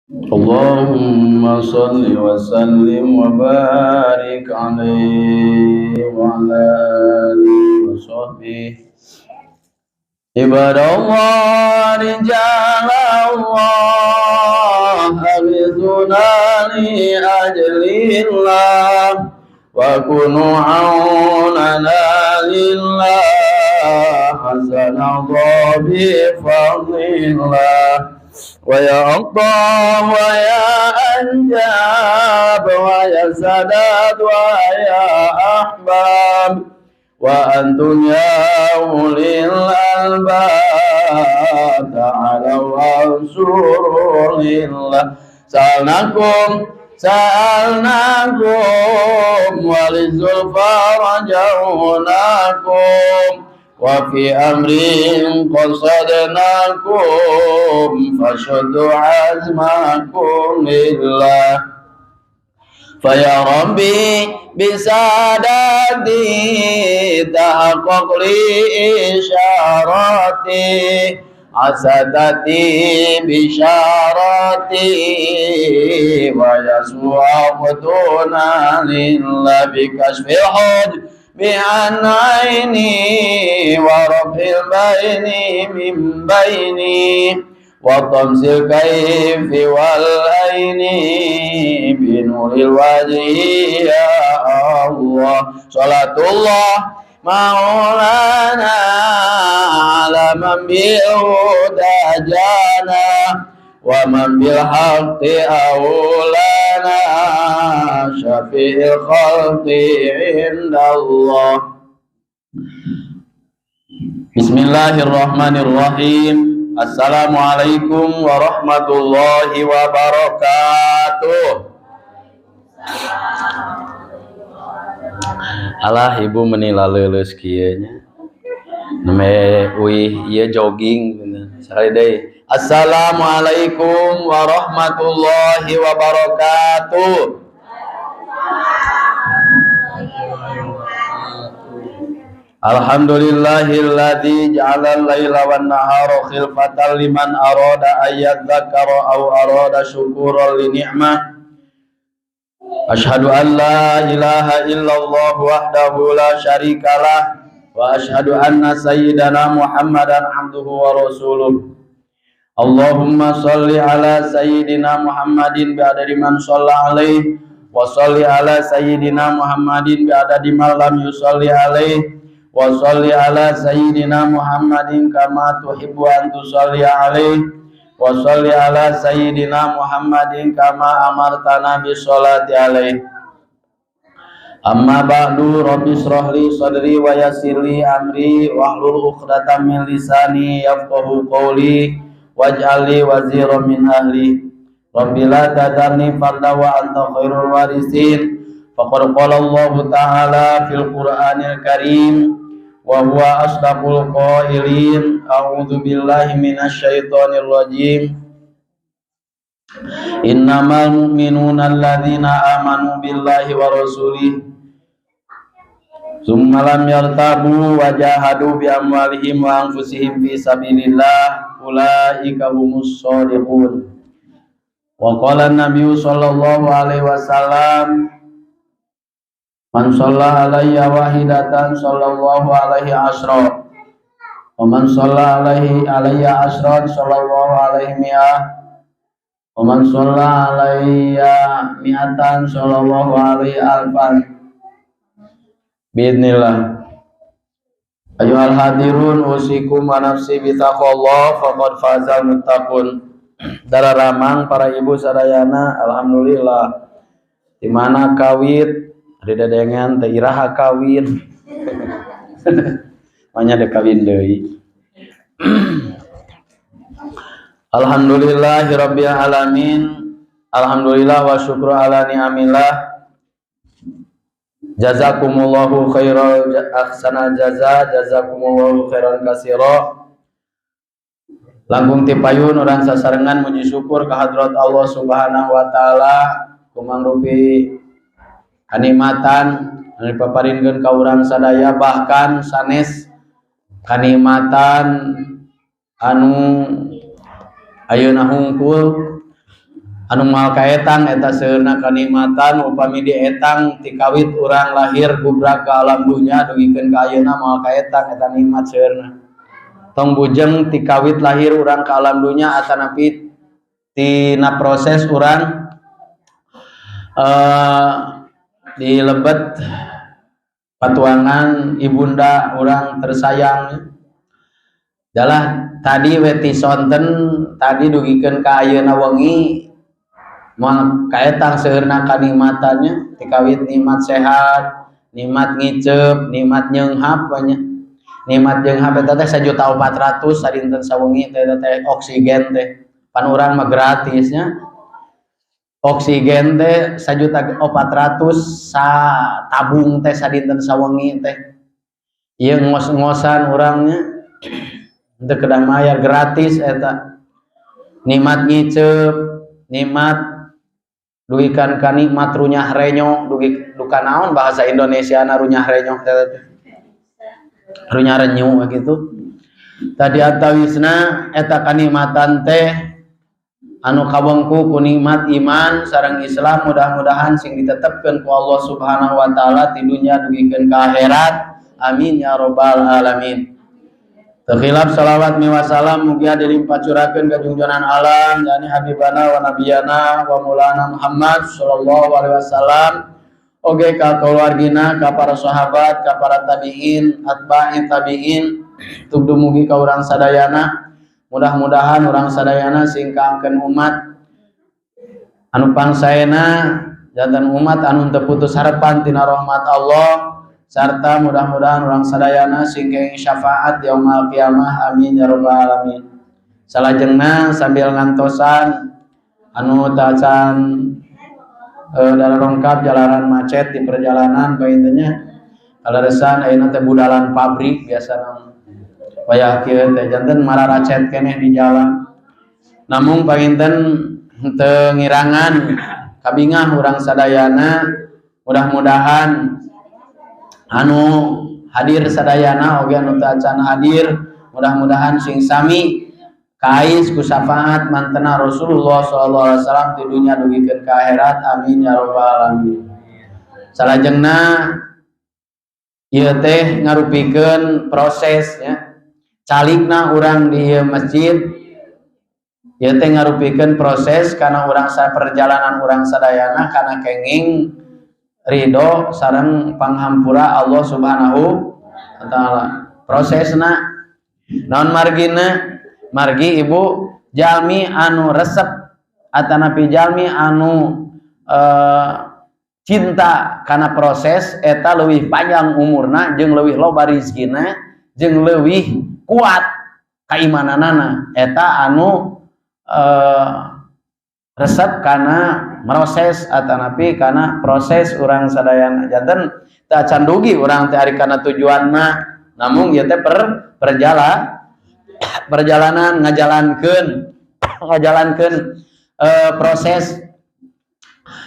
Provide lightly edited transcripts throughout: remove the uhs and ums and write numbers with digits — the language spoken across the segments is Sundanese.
اللهم صل وسلم وبارك عليه وعلى آله وصحبه. عباد الله، رجال الله، أغثونا لأجل الله وكونوا عوننا لله. حسن الله بفضل الله. ويا الله ويا أنجاب ويا سداد ويا أحباب وأنتم يا أولي الألباب، تعالوا وانصروا لله. سألناكم سألناكم وللزلفى رجوناكم وفي أمر قصدناكم فشدوا عزمكم لله. فيا ربي بسادتي تحقق لي إشارتي، عسى تأتي بشارتي ويسوع عبدنا لله بكشف الحجب عن عيني ورفع البين من بيني وطمس الكيف والعين بنور الوجه يا الله. صلاة الله مولانا على من بالهدى جانا ومن بالحق أولانا، شفيع الخلق عند الله. بسم الله الرحمن الرحيم. Assalamualaikum warahmatullahi wabarakatuh. Alah, Ibu, meni laleuleus kieu nya. Nembe uih ieu jogging sekali deui. Assalamualaikum warahmatullahi wabarakatuh. Alhamdulillahilladzi ja'ala al-laila wan nahara khilfatan liman arada ay yadhakkara aw arada syukuran li ni'mah. Asyhadu an la ilaha illallah wahdahu la syarikalah wa asyhadu anna sayyidana Muhammadan abduhu wa rasuluh. Allahumma shalli ala sayyidina Muhammadin bi adadi man shalla alaihi wa shalli ala sayyidina Muhammadin bi adadi man lam yusalli alaihi wa shalli ala sayyidina Muhammadin kama tuhibbu an tusalli alaihi wa shalli ala sayyidina Muhammadin kama amartana bi sholati alaihi. Amma ba'du, rabbi israh li sadri wa yassir li amri wahlul 'uqdatam min lisani yafqahu qawli waj'al li waziran min ahli. Rabbi la tadharni farda wa anta khairul warisin. Faqad qala Allahu ta'ala fil Qur'anil Karim wa huwa asdaqul qailin. A'udzu billahi minasyaitonir rajim. Innamal mu'minuna alladzina amanu billahi wa rasulihi tsumma lam yartabu wa jahadu bi amwalihim wa anfusihim fi sabilillah ulaika humus shadiqun. Wa qala an-nabiyyu sallallahu alaihi wasallam, man shalla alayya wahidatan sallallahu alaihi asra wa man shalla alaihi alayya asran sallallahu alaihi mi'ah wa man shalla alayya mi'atan sallallahu alaihi alfan biidznillah. Ayyuhal hadirun, usikum wa nafsi bi taqwallah faqad fazal muttaqun. Dara ramang para ibu sadayana, alhamdulillah di mana kawit ari dedengan teh iraha kawin, manya dek kawin deui. Alhamdulillahirabbil alamin. Alhamdulillah wa syukru ala ni'amillah. Jazakumullahu khairal ahsana jaza, jazakumullahu khairan katsira. Langkung tipayun urang sasarengan muji syukur ka hadrat Allah Subhanahu wa taala kumangrupi kanikmatan anu dipaparinkeun ka urang sadaya, bahkan sanes kanikmatan anu ayeuna hungkul. Anu moal kaetang eta seueurna kanikmatan upami dietang ti kawit urang lahir gubrak ka alam dunya dugikeun ka ayeuna, moal kaetang eta nikmat seueurna. Tong bujeng ti kawit lahir urang ka alam dunya atanapi tina proses urang di lebet patuangan ibunda urang tersayang. Dalah tadi we ti sonten tadi dugikeun ka ayeuna wengi, moal kaetang seueurna kanikmatannya. Ti kawit nikmat sehat, nikmat ngiceup, nikmat nyeunghap nya. Nikmat nyeunghap eta teh 1.400.000 sadinten sawengi teh, eta teh oksigen teh. Pan urang mah gratis nya. Oksigen teh 1.400.000 sa tabung teh sadinten sawengi teh. Ieu ngos-ngosan urangnya teu kedah mayar, gratis eta. Nikmat ngiceup, nikmat dugikan ka nikmat runyah renyo, dugi duka naon bahasa Indonesia na runyah renyo teh? Runyah renyu gitu. Tadi atawisna eta kanikmatan teh anu kawengku ku nikmat iman sareng Islam, mudah-mudahan sing ditetepkeun ku Allah Subhanahu wa taala ti dunya dugikeun ka akhirat. Amin ya robbal alamin. Teu khilaf salawat miwah salam mugia dilimpah curahkeun ka junjungan alam, yakni habibana wa nabiyana wa maulana Muhammad sallallahu alaihi wasallam, oge ka keluargina, ka para sahabat, ka para tabiin, atba'i tabiin, tug dumugi ka urang sadayana. Mudah-mudahan urang sadayana sing kaangkeun umat anu pangsaena, janten umat anu teu putus harapan tina rahmat Allah, serta mudah-mudahan urang sadayana sing kenging syafaat yaumul kiamah. Amin ya rabbal alamin. Salajengna, sambil ngantosan anu tacan dalam rongkap jalanan macet di perjalanan, baintennya kaleresan ayeuna teh budalan pabrik biasa wayah kieu teh, janten mararacet keneh di jalan. Namung panginten henteu ngirangan kabingah urang sadayana, mudah-mudahan anu hadir sadayana oge anu teu acan hadir, mudah-mudahan sing sami kais ku syafaat mantena Rasulullah sallallahu alaihi wasallam di dunia dugikeun ka akhirat. Amin ya rabbal alamin. Salajengna, ieu teh ngarupikeun proses nya. Calikna urang di ieu masjid ieu teh ngarupikeun proses karena urang sa perjalanan urang sadayana kana kenging ridho sareng panghampura Allah Subhanahu wa taala. Prosesna naon margina? Margi, Ibu, jalmi anu resep atanapi jalmi anu cinta karena proses eta leuwih panjang umurna jeung leuwih loba rizkina jeung leuwih kuat kaimananana. Eta anu resep karena proses atanapi karena proses urang sadayana. Janten teu acan dugi urang teh ari kana tujuanna, namun ieu teh perjalanan ngajalankeun proses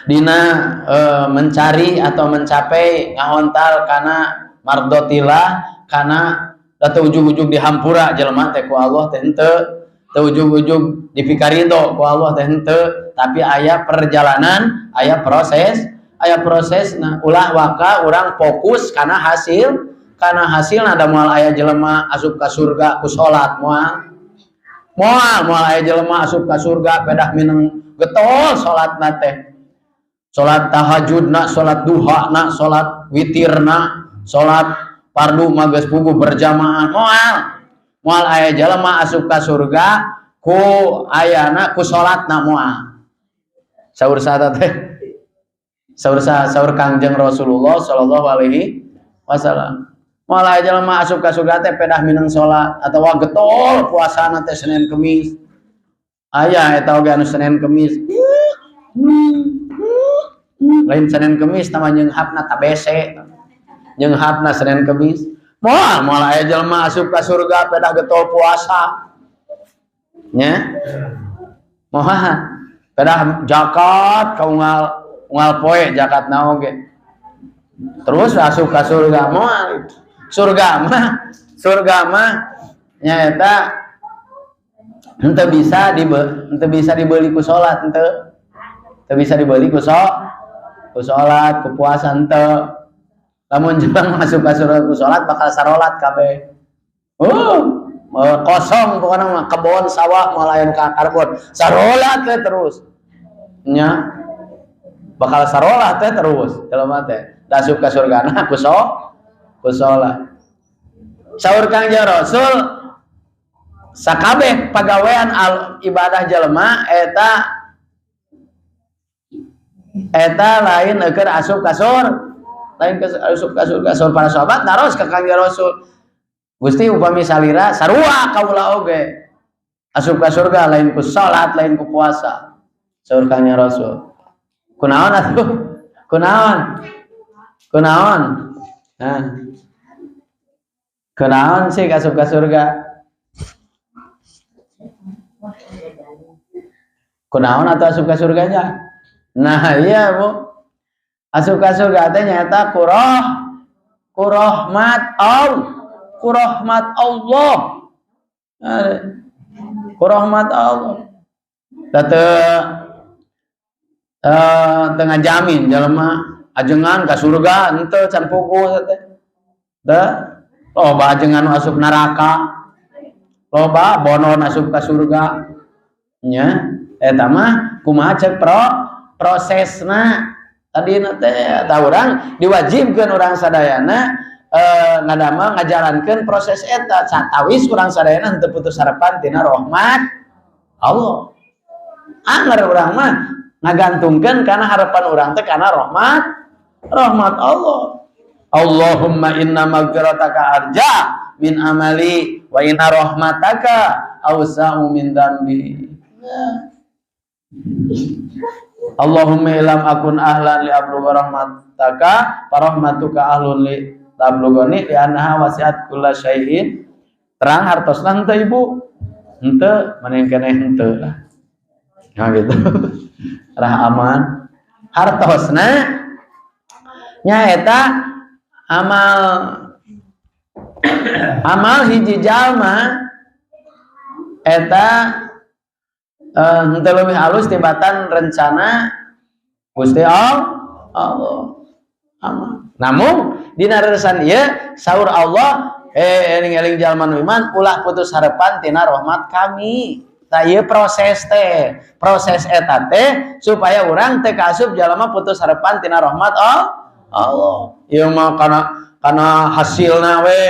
dina mencari atau mencapai ngahontal kana mardotillah, kana teu ujug-ujug dihampura jelema teh ku Allah teh henteu, teu ujug-ujug dipikarido ku Allah teh henteu, tapi aya perjalanan, aya proses, aya proses. Nah, ulah waka urang fokus kana hasil, karena hasil ada. Moal aya jelema asup ka surga ku salat, moal moal moal aya jelema asup ka surga pedah mineng getol salatna teh, salat tahajudna, salat duha na, salat witirna, salat fardu mah geus puguh berjamaah. Moal moal aya jelema asup ka surga ku ayana ku salatna, moal. Saur saha teh? Saur saha? Saur Kangjeng Rasulullah sallallahu alaihi wasallam. Moal aya jelema asup ka surga teh pedah mineng salat atawa getol puasana teh Senin Kemis. Aya eta oge anu Senin Kemis. Lain Senin Kemis, tama nyeunghapna tabese. Nyeunghapna Senin Kemis. Moal moal aya jelema asup ka surga pedah getol puasa. Nya? Moal. Pedah zakat ka unggal unggal poe zakatna oge. Terus asup ka surga, moal. Surga mah nyaeta henteu bisa dibeli ku salat, henteu. Teu bisa dibeli ku ku salat, ku puasa henteu. Lamun jelema masuk ka surga ku salat, bakal sarolat kabeh. Oh, kosong pokoknya mah, kebon sawah moal aya nu karbon. Sarolat teh terus. Nya bakal sarolat teh terus jelema teh. Da asup ka surgana ku salat. Saur Kangjeng Rasul, sakabeh pagawean al ibadah jelema eta eta lain eukeur asup ka surga, lain ke asup ka surga. Saur para sahabat naros ka Kangjeng Rasul, "Gusti, upami salira sarua kaula oge asup ka surga lain ku salat, lain ku puasa." Saur Kangjeng Rasul, "Kunaon atuh? Kunaon? Kunaon?" Nah, kunaon sih asup ka surga? Kunaon atau asup ka surganya? Nah, iya, Bu, asup ka surga teh nyata kurohmat Allah, kurohmat Allah, kurohmat Allah. Teu teu ngajamin jelema ajengan ka surga, henteu, can puguh teh. Teu, loba ajengan nu asup neraka, loba bonon asup ka surga nya. Eta mah kumaha cek prosesna tadi teh. Eta urang diwajibkeun, urang sadayana ngadamel, ngajalankeun proses eta, satawis urang sadayana henteu putus harapan tina rahmat Allah. Anger urang mah ngagantungkeun kana harapan urang teh kana rahmat rahmat Allah. Allahumma inna magfirataka arja min amali wa inna rahmataka awsa'u min dzambi. Ya. Allahumma illam akun ahlan li ablugha rahmataka farahmatuka ahlun li tablughani li annaha wasi'at kulla syai'in. Terang hartosna henteu, Ibu? Henteu, maneh keneh henteu lah. Nah, gitu. Rah aman. Hartosna nyaeta amal amal hiji jalma eta henteu leuwih alus tibatan rencana Gusti Allah. Amal. Namun dina reresan ieu saur Allah, eling-eling jalma nu iman, ulah putus harapan tina rahmat kami. Tah, ieu proses teh, proses eta teh supaya urang teh kaasup jalma putus harapan tina rahmat Allah. Ieu mah kana hasilna we.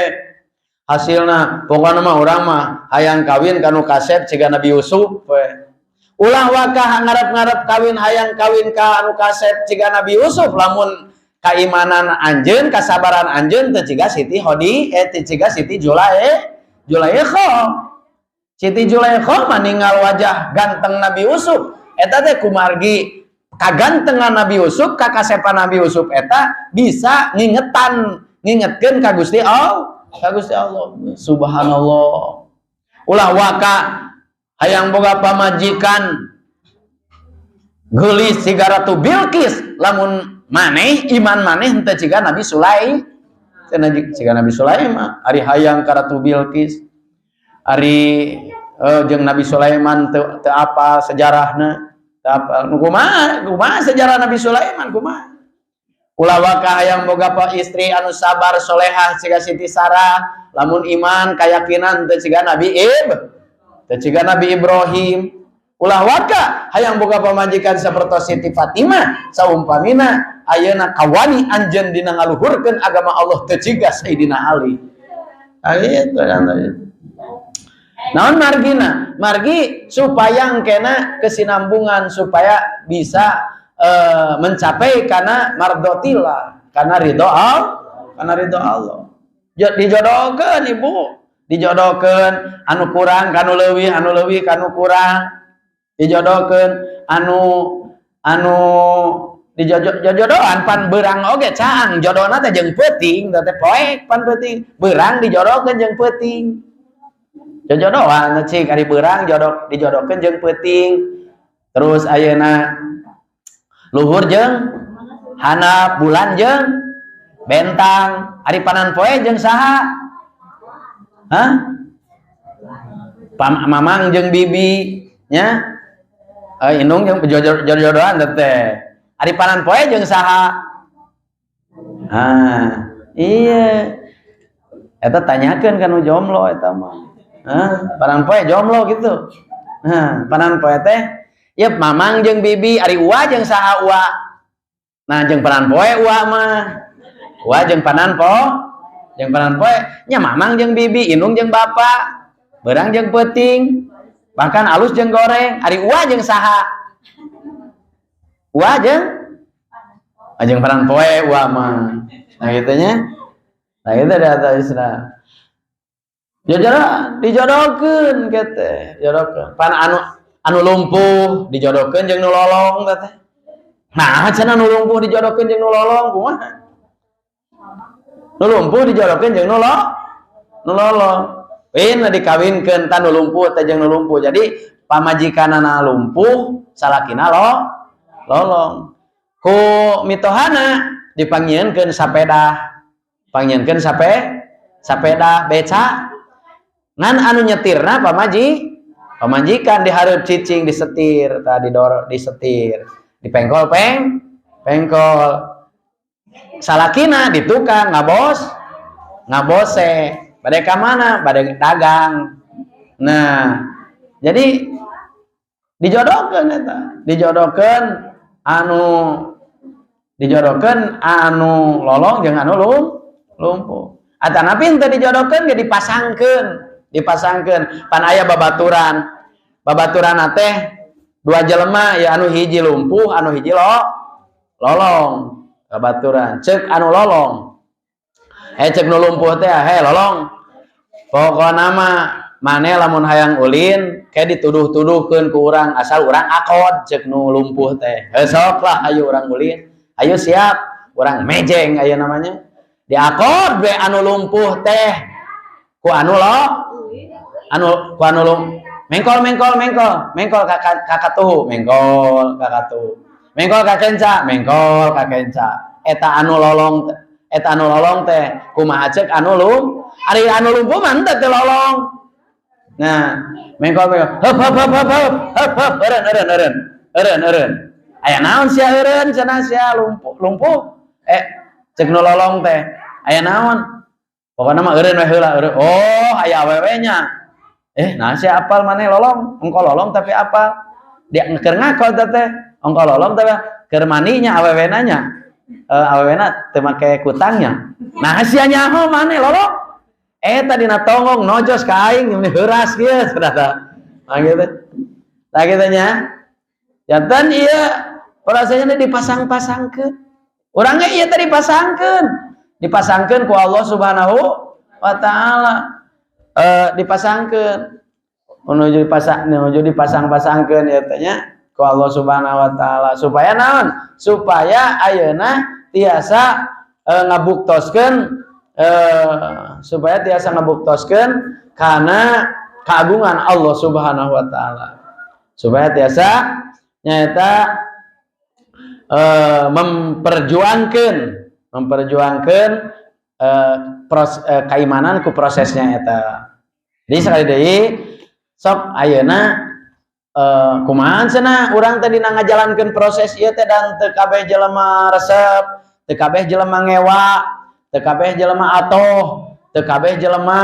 Hasilna pokokna mah urang mah hayang kawin kanu kasep siga Nabi Yusuf we. Ulah waka ngarep-ngarep kawin, hayang kawin ka anu kasep siga Nabi Yusuf, lamun keimanan anjeun, kasabaran anjeun teu ciga Siti Hodi, teu ciga Siti Julaikha. Siti Julaikha meninggal wajah ganteng Nabi Yusuf. Eta teh kumargi kagantengan Nabi Yusuf, kakasepan Nabi Yusuf, eta bisa ngingetan, ngingetkeun ka Gusti Allah, ka Gusti Allah. Subhanallah. Ulah waka hayang boga pamajikan geulis siga Ratu Bilqis, lamun maneh iman maneh henteu ciga Nabi Sulai, siga Nabi Sulaiman. Ari hayang ka Ratu Bilqis, ari jeung Nabi Sulaiman teu teu apal sejarahna, teu apal. Nu kumaha kumaha sejarah Nabi Sulaiman, kumaha? Ulah waka hayang boga pa istri anu sabar, solehah siga Siti Sarah, lamun iman kayakinan teu siga Nabi Ib teu siga Nabi Ibrahim. Ulah waka hayang boga pamajikan sapertos Siti Fatimah, saumpamina ayeuna kawani anjeun dina ngaluhurkeun agama Allah teu ciga Sayyidina Ali. Ah, itu kan tadi. Naon margina? Margi supaya engkena kesinambungan, supaya bisa mencapai karena mardotillah, karena ridho Allah, karena ridho Allah. Dijodohkeun, Ibu, dijodohkeun anu kurang kanu leuwih, anu leuwih kanu kurang. Dijodohkeun anu anu dijodohan pan beurang oge caang jodohna teh jeung peuting teh, poek pan peuting, beurang dijodohkeun jeung peuting. Jojodohan cik, ari beurang jodoh dijodohkeun jeung peuting. Terus ayeuna luhur jeung handap, bulan jeung bentang, ari panan poe jeung saha? Hah? Mamang jeung bibi nya. Indung jeung jodoh-jodohan teh. Ari panan poe jeung saha? Ah, iya. Eta tanyakeun ka nu jomblo eta mah. Hah, panan poe jomblo gitu. Nah, panan poe teh ya mamang jeung bibi, ari uwa jeung saha uwa? Nah, jeung panan poe uwa mah. Uwa jeung panan po, jeung panan poe nya mamang jeung bibi, indung jeung bapak, beurang jeung peuting, bahkan alus jeung goreng. Ari uwa jeung saha? Uwa jeung jeung panan poe uwa mah. Nah, gitu nya. Nah, itu di atas Islam. Jodoh dijodohkeun kitu, jodohkeun. Pan anu anu lumpuh dijodohkeun jeung nu lolong teh. Nah, cenah nu lumpuh dijodohkeun jeung nu lolong kumaha? Nu lumpuh dijodohkeun jeung nu lolong. Win dikawinkeun tah nu lumpuh teh jeung nu lumpuh. Jadi pamajikanana lumpuh, salakina lolong. Ku mitohana dipangnyieunkeun sapeda. Pangnyieunkeun sapeda beca. Ngan anu nyetirna pamajikan dihareup cicing disetir, tah didor disetir. Dipengkol pengkol. Salakina di tukang ngabose. Bade ka mana? Bade dagang. Nah, jadi dijodohkeun eta, dijodohkeun anu lolong jeung anu lumpuh. Atanapi henteu dijodohkeun ge dipasangkeun, dipasangkeun. Pan aya babaturan. Babaturan teh dua jelema ya, anu hiji lumpuh, anu hiji lolong. Babaturan. Cek anu lolong. Eh, cek nu lumpuh teh, "He lolong. Pokona mah maneh lamun hayang ulin kayak dituduh-tuduhkeun ku urang, asal urang akod," cek nu lumpuh teh. "Heuh, sok lah, ayo urang ulin. Ayo siap, urang mejeng aya namanya." Diakod we anu lumpuh teh ku anu lo anu ku anu lum mengkol mengkol mengkol mengkol ka katuhu, mengkol ka katuhu, mengkol ka kenca, mengkol ka kenca. Eta anu lolong, eta anu lolong teh kumaha cek anu ari anu lumpuh mah henteu teh lolong. Nah, mengkol mengkol, heup heup heup heup heup heup heup, eureun eureun eureun eureun eureun. "Aya naon sia eureun?" cenah, "sia lumpuh lumpuh." Eh, cek nu lolong teh, "Aya naon? Pokoknya mah eureun we heula, eureun." "Oh, aya awewe nya." "Eh, nah sia apal maneh lolong? Engko lolong tapi apal." Dia keur ngakol teh, "Ongko lolong tapi keur mandinya awewe nanya. Eh, awewena teu make kutangnya. Nah, sia nyaho maneh lolong?" Eta dina tonggong nojos ka aing meni heuras kieu saudara. Nah gitu. Nah gitu nya. Janten ieu rasanya dipasang-pasangkeun. Urangnya ieu tadi dipasangkeun. Dipasangkeun ku Allah Subhanahu wa taala. Dipasangkeun menuju dipasang-pasangkeun ya teh nya ku Allah Subhanahu wa taala supaya naon? Supaya ayeuna tiasa ngabuktoskeun, supaya tiasa ngabuktoskeun kana keagungan Allah Subhanahu wa taala. Supaya tiasa nyaeta memperjuangkan memperjuangkan keimanan ku prosesnya eta. Jadi sekali deui, sok ayeuna kumaha cenah urang teh dina ngajalankeun proses ieu teh, dan teu kabeh jelema resep, teu kabeh jelema ngewa, teu kabeh jelema atoh, teu kabeh jelema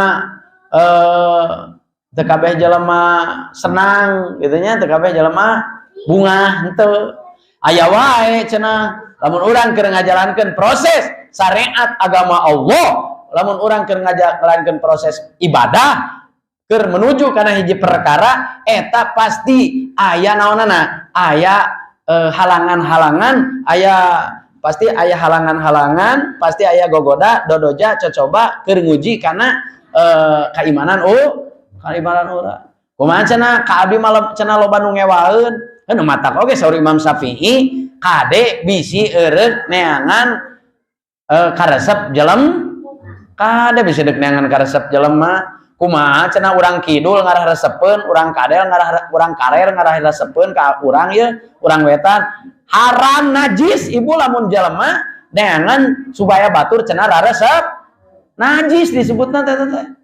senang gitu nya, teu kabeh jelema bungah, henteu. Aya wae cenah lamun urang keur ngajalankeun proses syariat agama Allah, lamun urang keur ngajalankeun proses ibadah keur menuju kana hiji perkara eta, pasti aya naonana, aya halangan-halangan, aya pasti aya halangan-halangan, pasti aya gogoda dodoja cocoba keur nguji kana keimanan urang. Kumaha cenah ka abdi malam cenah loba nu ngewaeun kan matak oge saur Imam Syafi'i, kade bisi eureuk neangan karesep jelem, kade bisi deuk neangan karesep jelema. Kumaha cenah urang kidul ngarah resepeun, urang kadel ngarah, urang karer ngarah resepeun ka urang ieu, urang wetan? Haram, najis, ibu, lamun jelema neangan supaya batur cenah raresep, najis disebutna teh teh.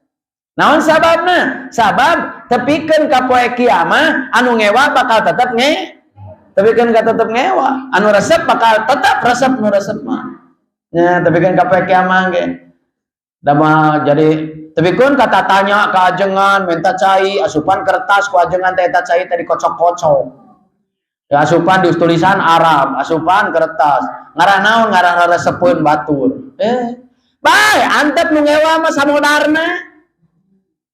Naon sababna? Sabab tepikeun ka poe kiamah anu ngewa bakal tetep Tapi kan ka tetep ngewa. Anu resep bakal tetap resep nu resep mah. Nya, tapi kan ka poe kiamah ge. Da mah jadi tapi kan kata tanya ke ajengan minta cai asupan kertas ku ajengan teh eta cai teh dikocok-kocok. Ya, asupan di tulisan Arab, asupan kertas. Ngarah naon, ngarah resepeun batur. Bae antep nu ngewa mah samodarna.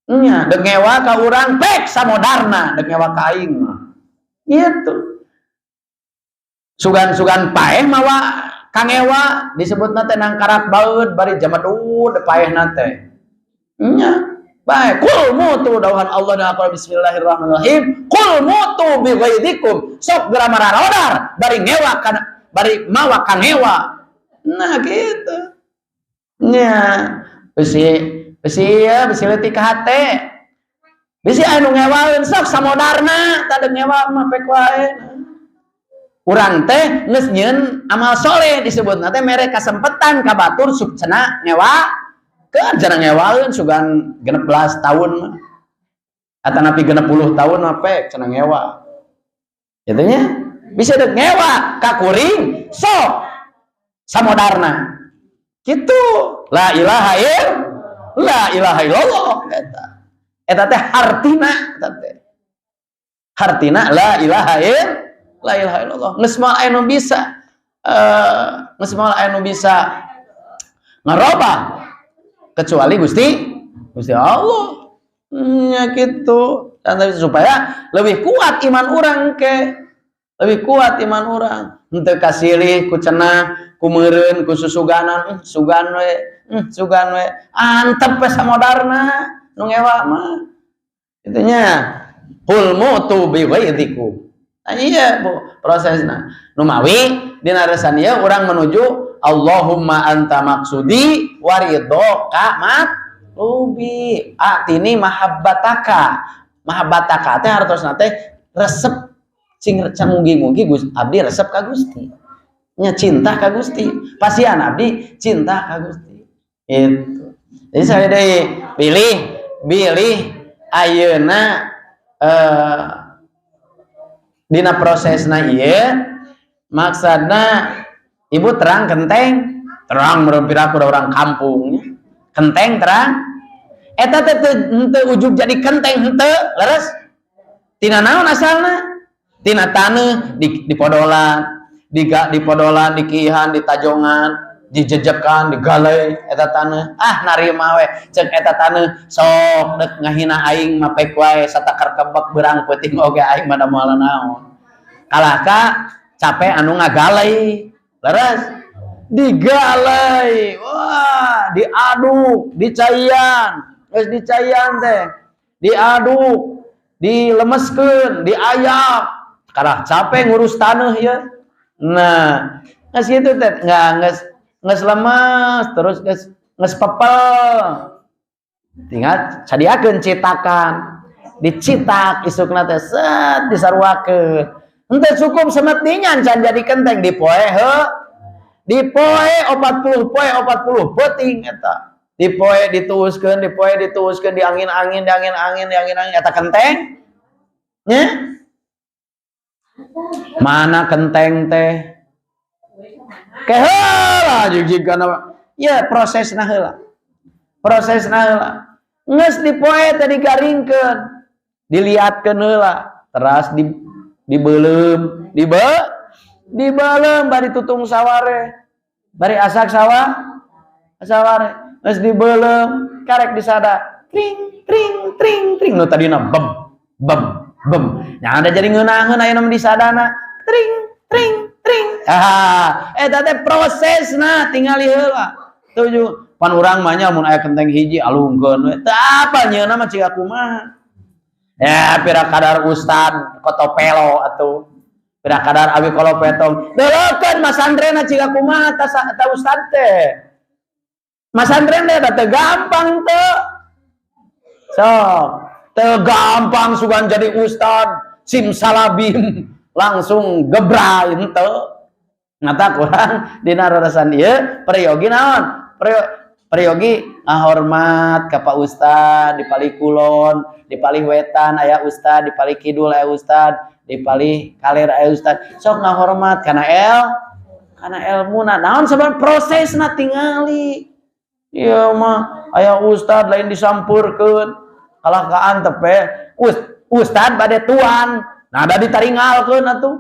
Nya, dek ngewa ka urang pek samodarna, dek ngewa ka aing mah. Gitu. Sugan-sugan paeh mawa kangewa disebutna teh nangkarak baeud bari jamadud paehna teh. Nya. Baik, qul mutu dawuhan Allah dan Al-Qur'an bismillahirrahmanirrahim. Qul mutu bi ghaidikum. Sok geura mararodar bari ngewa kana bari mawa kangewa. Nah gitu. Nya, bisi bisi ya bisi leutik ka hate. Bisi anu ngewaeun sok samodarna tah ngewa mah pek wae. Urang teh geus nyieun amal soleh disebutna teh mere kasempetan ka batur sok cenah ngewa ke jarang ngewaeun sugan 16 tahun mah. Atanapi 60 tahun mah pek cenah ngewa. Gitu nya? Bisa dek ngewa ka kuring sok samodarna. Gitu. La ilaha la ilaha illallah eta. Eta teh hartina eta teh. Hartina la ilaha la ilaha illallah. Geus moal aya nu bisa geus moal aya nu bisa ngarobah kecuali Gusti Gusti Allah. Nya gitu. Dan supaya lebih kuat iman orang ke lebih kuat iman orang henteu kasilih ku cenah ku meureun ku susuganan sugan we sugan we antep we samodarna nu ngewa mah kitu nya. Qul mutu bi ghaidikum. Nah, iya Bu prosesna nu mawi dina resan ieu urang menuju Allahumma anta maksudi waridhoka matlubi atini mahabbataka. Mahabbataka teh hartosna teh resep sing mugi-mugi Gusti abdi resep ka Gusti nya, cinta ka Gusti, pasian abdi cinta ka Gusti itu. Jadi saya deh pilih pilih ayeuna dina prosesna ieu maksudna ibu terang kenteng terang meureun piraku orang kampung kenteng terang eta teh henteu ujug jadi kenteng henteu leres tina naon asalna tina taneuh di podolan di podolan dikihan ditajongan dijejekan digalai eta taneuh ah narima we cek eta taneuh sok dek ngahina aing mah pek wae satakar kebek beurang peuting oge aing mah moal naon kalahka capek anu ngagalai leres digalai wah diaduk dicaian geus dicaian teh diaduk dilemeskeun diayak karena capek ngurus tanah ya. Nah geus kitu teh nggak geus geus lemes terus geus geus pepel tinggal sadiakeun citakan dicitak isukna teh set disaruakeun henteu cukup semet dinyan can jadi kenteng dipoe heuh dipoe 40 poe 40 peuting eta dipoe dituuskeun dipoe dituuskeun diangin-angin diangin-angin diangin-angin eta kenteng nya mana kenteng teh keheula jig-jigana ya prosesna heula prosesna heula geus dipoe teh digaringkeun diliatkeun heula teras di dibeuleum dibeuleum bari tutung saware bari asak sawah saware geus dibeuleum karek disada tring tring tring tring nu tadina bem bem bem nya ada jadi ngeunaheun aya nu disadana tring tring tring ah eta teh prosesna tingali heula tujuh pan urang mah nya mun aya kenteng hiji alungkeun we teu apa nyeuna mah ciga kumaha ya pira kadar ustad kotopelo atuh pira kadar abi kolopetong deulekeun masantrenna ciga kumaha ta ustad teh masantren teh teu gampang teu sok teu gampang sugan jadi ustad simsalabim langsung gebrai henteu ngata kurang dina rarasan ieu peryogi naon peryogi ngahormat ka Pak Ustad di palih kulon di palih wetan aya ustad di palih kidul aya ustad Di palih kaler aya ustad, sok ngahormat kana kana elmuna. Naon sebab prosesna tingali. Ieu mah aya ustad lain disampurkeun, kalah kaantep we. Ustad bade tuan, nah da ditaringalkeun atuh.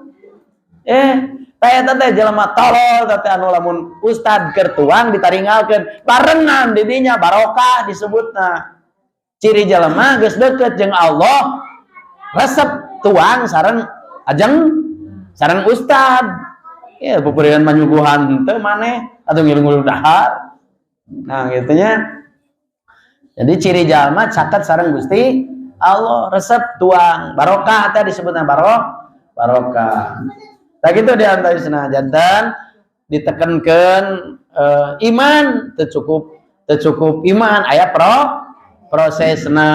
Tah eta teh jelema tolol teh anu lamun ustad keur tuang ditaringalkeun, barengan di dinya barokah disebutna. Ciri jelema geus deukeut jeung Allah, resep tuang sareng ajeng sareng ustad. Ya pupurian manyuguhan teu maneh atau ngilu-ngilu dahar. Nah gitu nya. Jadi ciri jalma caket sareng Gusti Allah resep tuang barokah teh disebutna barokah. Tah kitu di antawisna janten ditekankeun iman teu cukup iman aya prosesna,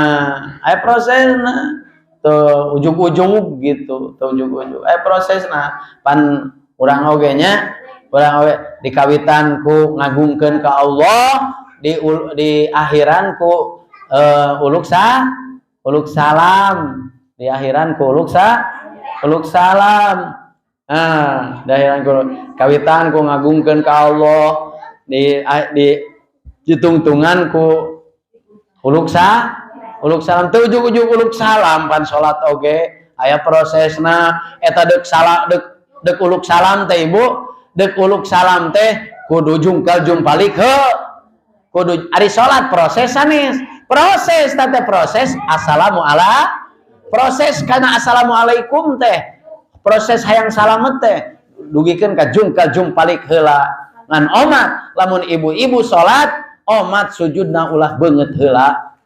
aya prosesna teu ujug-ujug gitu, teu ujug-ujug aya prosesna. Pan urang oge nya, urang oge dikawitan ku ngagungkeun ka Allah, di akhiran ku uluk salam, di akhiran ku uluk salam. Nah, di akhiran ku kawitan ku ngagungkeun ka Allah, di ditungtungan ku uluk salam, teu ujug-ujug uluk salam. Pan salat oge aya prosesna eta, deuk salah deuk uluk salam teh ibu, deuk uluk salam teh kudu jungkal jumpalik heuh. Kudu ari salat proses sanes, proses teh proses assalamu ala, proses kana assalamualaikum teh, proses hayang salamet teh dugikeun ka jungkal jumpalik heula. Ngan omat lamun ibu-ibu salat omat sujudna ulah beungeut heula,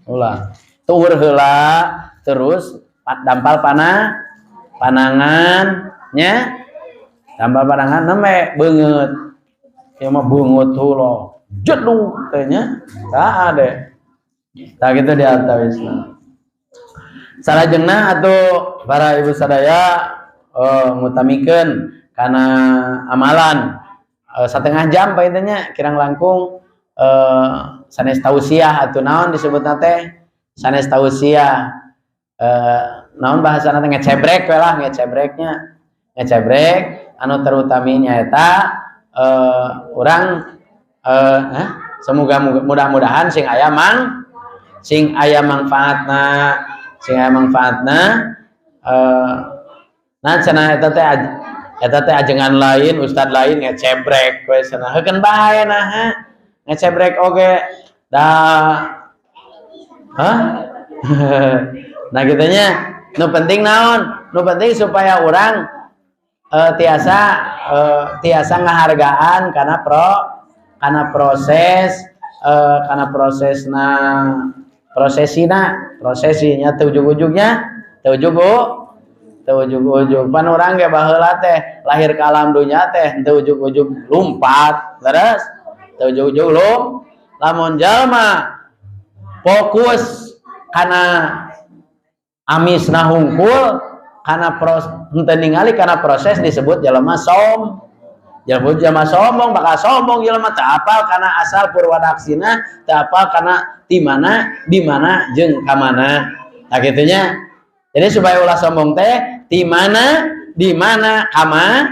ulah tuur heula, terus dampal panangan nya, dampal panangan nembe beungeut. Ieu mah beungeut heula jeduk teh nya, tah ade tah kitu di antawisna. Salajengna atuh para ibu sadaya ngutamikeun kana amalan satengah jam pa nya kirang langkung sanes tausiah atuh naon disebutna teh, sanes tausiah naon bahasana teh, ngecebrek we lah, ngecebreknya, ngecebrek anu terutami nyaeta urang semoga mudah-mudahan sing aya manfaatna, sing aya manfaatna. Nah cenah eta teh ajengan lain, ustad lain ngecebrek we cenah, heukeun bae nah ngecebrek oge da. Hah? Nah gitunya, nu penting naon, nu penting supaya orang tiasa ngahargaan karena proses karena prosesna, prosesina, prosesinya teu ujug-ujugnya, teu ujug-ujug. Pan urang ge baheula teh lahir ke alam dunya teh teu ujug-ujug lumpat, leres teu ujug-ujug lum. Lamun jalma fokus kana amisna hungkul, kana henteu ningali kana proses, disebut jelema jelema sombong, bakal sombong jelema teu apal kana asal purwadaksina, teu apal kana ti mana, di mana jeung ka mana. Nah gitunya. Jadi supaya ulah sombong teh ti mana, di mana, kama,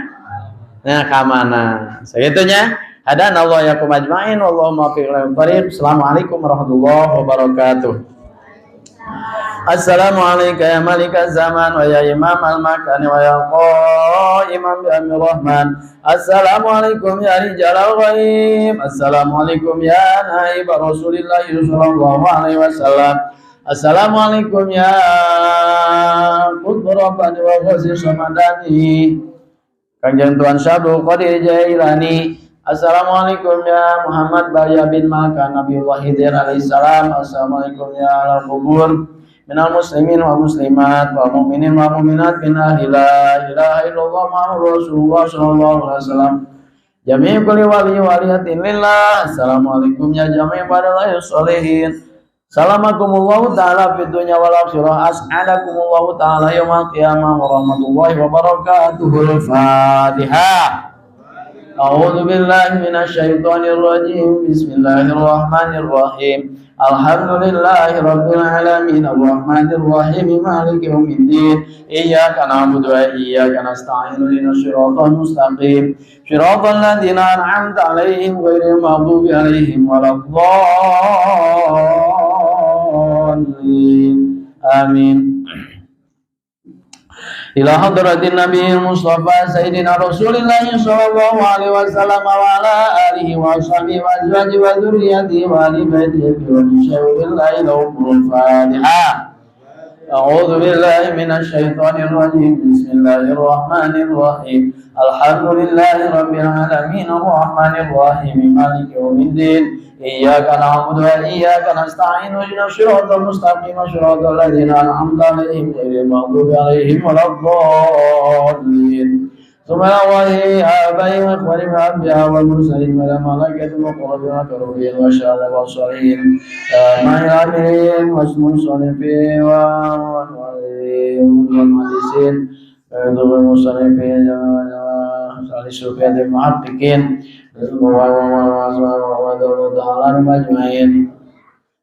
nah ka mana. Segitunya. Hadanallahu yakum ajmain wallahu muwaffiq ila aqwamit. Assalamualaikum warahmatullahi wabarakatuh. Assalamualaikum ya malik zaman wa ya imam al-makan wa ya qaimam bi amri rahman. Assalamualaikum ya rijal al-ghaib. Assalamualaikum ya naib Rasulillah sallallahu alaihi wasallam. Assalamualaikum ya qutb rabbani wa ghazi samadani. Kanjeng Tuan Syabdul Qadir Jailani. Assalamualaikum ya Muhammad Baya bin Malka Nabiullah Khidir alaihissalam. Assalamualaikum ya ahlal kubur minal muslimin wa muslimat wa mu'minin wa mu'minat min ahli la ilaha illallah Muhammadur Rasulullah sallallahu alaihi wasallam. Jami' kulli wali waliyatin lillah. Assalamualaikum ya jami' ibadallahi sholihin. Salamakumullahu ta'ala fid dunya wal akhirah. As'adakumullahu ta'ala yaumal qiyamah wa rahmatullahi wa barakatuh. Al-Fatihah. أعوذ بالله من الشيطان الرجيم. بسم الله الرحمن الرحيم. الحمد لله رب العالمين الرحمن الرحيم مالك يوم الدين. إياك نعبد وإياك نستعين اهدنا الصراط المستقيم صراط الذين أنعمت عليهم غير المغضوب عليهم ولا الضالين. آمين. إلى حضرة النبي المصطفى سيدنا رسول الله صلى الله عليه وسلم وعلى آله وصحبه وأزواجه وذريته وآل بيته وبشهود الله لهم الفاتحة. أعوذ بالله من الشيطان الرجيم. بسم الله الرحمن الرحيم. الحمد لله رب العالمين الرحمن الرحيم مالك يوم الدين. إياك نعبد وإياك نستعين اهدنا الصراط المستقيم صراط الذين أنعمت عليهم غير المغضوب عليهم ولا الضالين. ثم الله آبائي وإخواني وأنبياء والمرسلين والملائكة المقربين والكروبين والشهداء والصالحين مع العاملين والمصنفين والمهندسين والمصنفين والصوفية المحققين أجمعين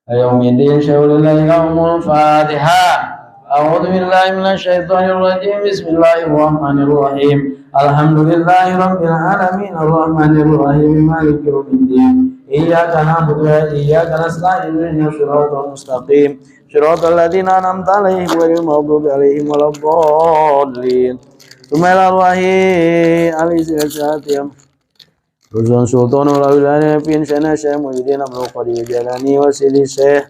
يوم الدين. شهود الله لهم الفاتحة. أعوذ بالله من الشيطان الرجيم. بسم الله الرحمن الرحيم. الحمد لله رب العالمين الرحمن الرحيم مالك يوم الدين. إياك نعبد وإياك نستعين اهدنا الصراط المستقيم صراط الذين أنعمت عليهم غير المغضوب عليهم ولا الضالين. ثم إلى الله عليه الصلاة رسول سلطان الأولين في سنة شيخ مجدين عبد القادر الجيلاني وسيدي الشيخ.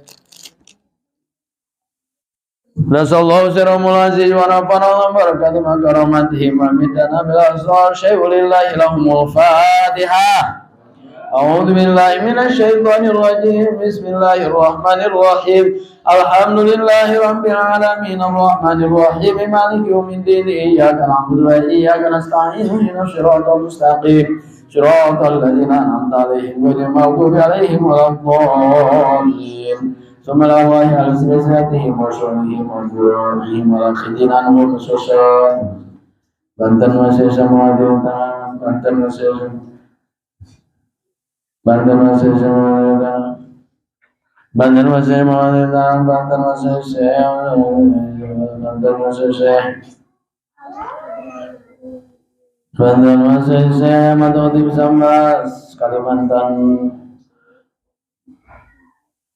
نسأل الله سرهم العزيز ونفعنا بركة كرامتهم ومدنا بالأسرار شيء لله لهم الفاتحة. أعوذ بالله من الشيطان الرجيم. بسم الله الرحمن الرحيم. الحمد لله رب العالمين الرحمن الرحيم مالك يوم الدين. إياك نعبد وإياك نستعين اهدنا الصراط المستقيم صراط الذين أنعمت عليهم غير المغضوب عليهم ولا الضالين. ثم الله على سلسلتهم وشرهم وفروعهم والأخذين عنهم خصوصا Banten masih semua Banten masih Banten masih semua Banten masih Banten masih Banten masih Banten masih Matoti Sambas Kalimantan.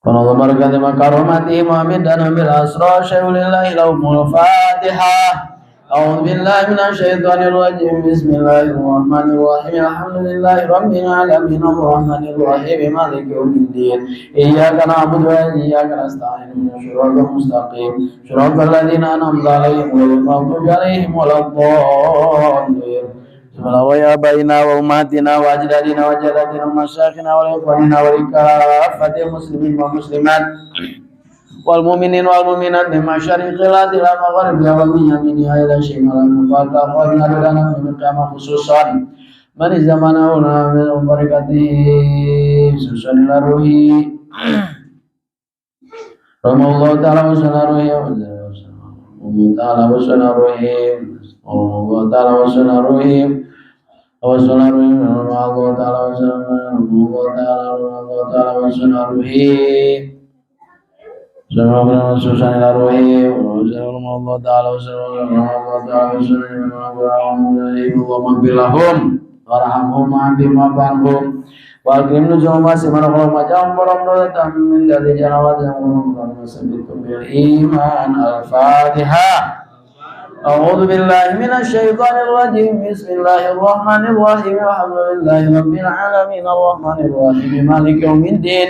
Allah barakati makaromati Muhammad dan ambil asra syai'ulillahi lahumul Fatihah. A'udzu billahi minasyaitonir rajim. Bismillahirrahmanirrahim. Alhamdulillahi rabbil alamin arrahmanir rahim maliki yaumiddin. Iyyaka na'budu wa iyyaka nasta'in ihdinas siratal mustaqim siratal ladzina an'amta 'alaihim ghairil maghdubi 'alaihim waladdallin. Wa abaina wa ummatina wa ajdadina wa jadatina wa masyayikhina wa ikhwanina wa likafatil muslimin wa muslimat wal mu'minin wal mu'minat min masyariqil ardi ila magharibiha wa min yaminiha ila shimaliha wa qadna lana min qiyamah khususan man zamanuna min barakati susanil ruhi rahimahullahu ta'ala wa sallallahu ta'ala wa sallallahu Allah ta'ala wa sallallahu wa sallallahu Allah ta'ala wa sallallahu Allah ta'ala wa sallallahu Allah ta'ala wa sallallahu ta'ala wa sallallahu bilahum warhamhum bima banhum wa akrim nuzum ma majam min dari jalawat yang bil iman. Al-Fatihah. أعوذ بالله من الشيطان الرجيم. بسم الله الرحمن الرحيم. الحمد لله رب العالمين الرحمن الرحيم مالك يوم الدين.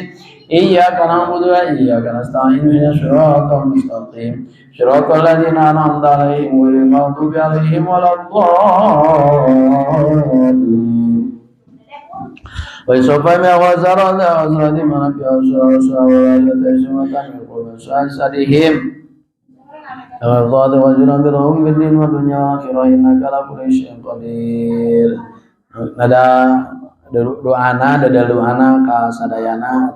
إياك نعبد وإياك نستعين اهدنا الصراط المستقيم صراط الذين أنعمت عليهم غير المغضوب عليهم ولا الضالين. وسوف يغفر الله من في nada doana dada doana ka sadayana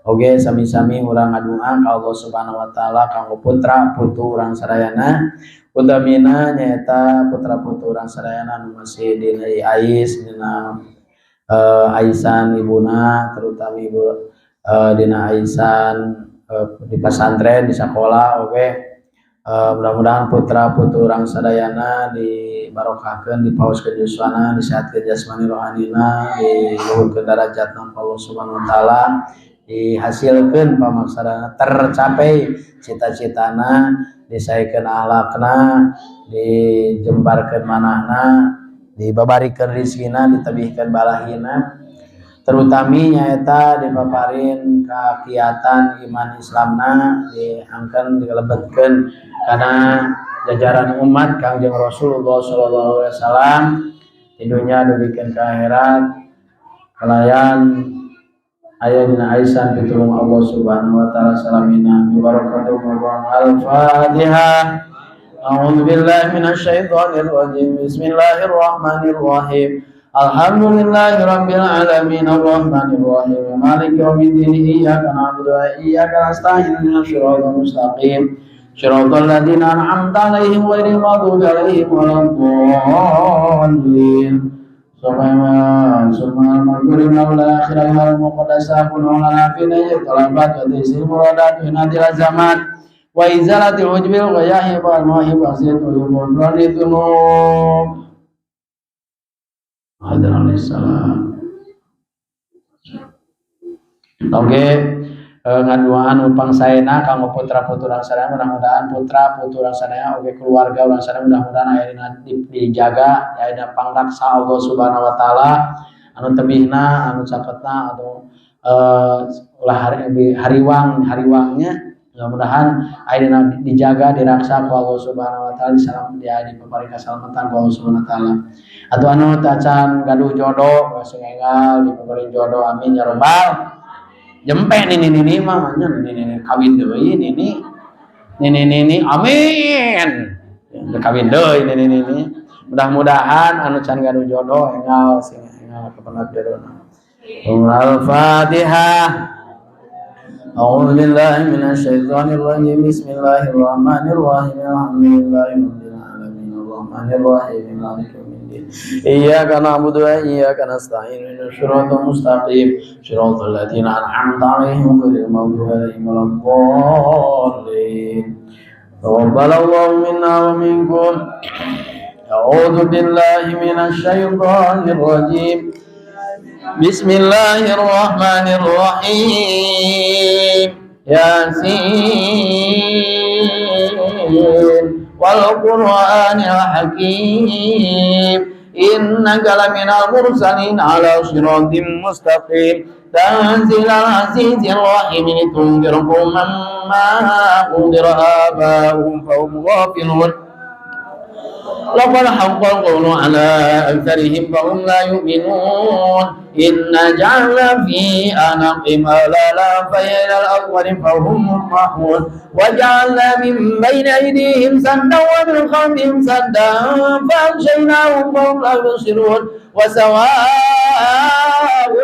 oge sami-sami urang ngadua ka Allah Subhanahu wa taala kanggo putra putu urang sadayana utamina nyaeta putra putu urang sadayana nu masih dina ais dina Aisan ibuna, terutama ibu dina aisan di pesantren, di sekolah. Oke, mudah-mudahan putra putri urang sadayana dibarokahkeun, dipaoskeun yuswana, disehatkeun jasmani rohanina, diluhurkeun darajatna Allah Subhanahu wa taala, dihasilkeun pamaksadana, tercapai cita-citana, disaekeun akhlakna, dijembarkeun manahna, dibabarikeun rizkina, ditebihkeun balahina, terutami nyaeta dipaparin kakiatan iman Islamna, diangkeun, dilebetkeun kana jajaran umat Kangjeng Rasulullah sallallahu alaihi wasallam di dunya dugikeun ka akhirat, kalayan aya dina aisan pitulung Allah Subhanahu wa taala salamina bi barakatuh. Al-Fatihah. A'udzu billahi minasyaitonir rajim. Bismillahirrahmanirrahim. Alhamdulillahi rabbil alamin arrahmanir rahim maliki yaumiddin iyyaka na'budu wa iyyaka nasta'in ihdinas siratal mustaqim siratal ladzina an'amta 'alaihim ghairil maghdubi 'alaihim waladdallin. Subhana subhana al-maghfir wal akhirah wal muqaddasah kun lana fi talabat wa taysir muradat wa nadil azamat wa izalati ujbil ghayahi wal mawahib wa ghufrani dzunub. Hadir alaihissalam. Oke, ngaduaan upang saena kanggo putra putri urang sadaya, mudah-mudahan putra putri urang sadaya oge keluarga urang sadaya mudah-mudahan ayeuna dijaga, ayeuna pangraksa Allah Subhanahu wa taala, anu tebihna, anu caketna, atau ulah hariwang hariwangnya, mudah-mudahan ayeuna dijaga, diraksa ku Allah Subhanahu wa taala, disalam dia dipapari kasalamatan ku Allah Subhanahu wa taala. Atau anu tacan gaduh jodoh langsung enggal dipapari jodoh, amin ya robbal. Jempe nini nini mah nya nini nini kawin deui, nini nini nini, amin, kawin deui nini nini. Mudah-mudahan anu can gaduh jodoh enggal sing enggal kapendak jodohna. Al-Fatihah. أعوذ بالله من الشيطان الرجيم. بسم الله الرحمن الرحيم. الحمد لله رب العالمين الرحمن الرحيم مالك يوم الدين إياك نعبد وإياك نستعين اهدنا الصراط المستقيم صراط الذين أنعمت عليهم غير المغضوب عليهم ولا الضالين. تقبل الله منا ومنكم. أعوذ بالله من الشيطان الرجيم. بسم الله الرحمن الرحيم. يس والقرآن الحكيم إنك لمن المرسلين على صراط مستقيم تنزيل العزيز الرحيم لتنذر قوما ما أنذر آباؤهم فهم غافلون. لقد حق القول على أكثرهم فهم لا يؤمنون. إنا جعلنا في أعناقهم أغلالا فهي إلى الأذقان فهم مقمحون. وجعلنا من بين أيديهم سدا ومن خلفهم سدا فأغشيناهم فهم لا يبصرون. وسواء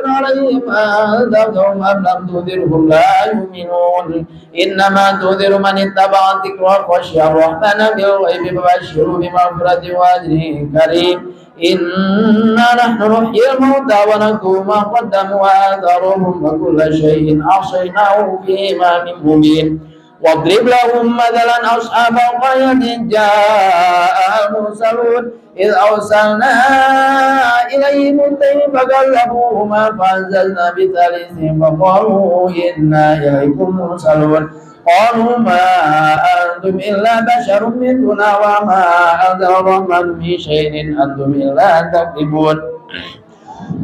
عليهم أأنذرتهم أم لم تنذرهم لا يؤمنون. إنما تنذر من اتبع الذكر وخشي الرحمن بالغيب فبشره بمغفرة وأجر كريم. إنا نحن نحيي الموتى ونكتب ما قدموا وآثارهم وكل شيء أحصيناه في إمام مبين. واضرب لهم مثلا أصحاب القرية جاء المرسلون إذ أرسلنا إليهم اثنين فكذبوهما فعززنا بثالث فقالوا إنا إليكم مرسلون. قالوا ما أنتم إلا بشر مثلنا وما أنزل الرحمن من شيء إن أنتم إلا تكذبون.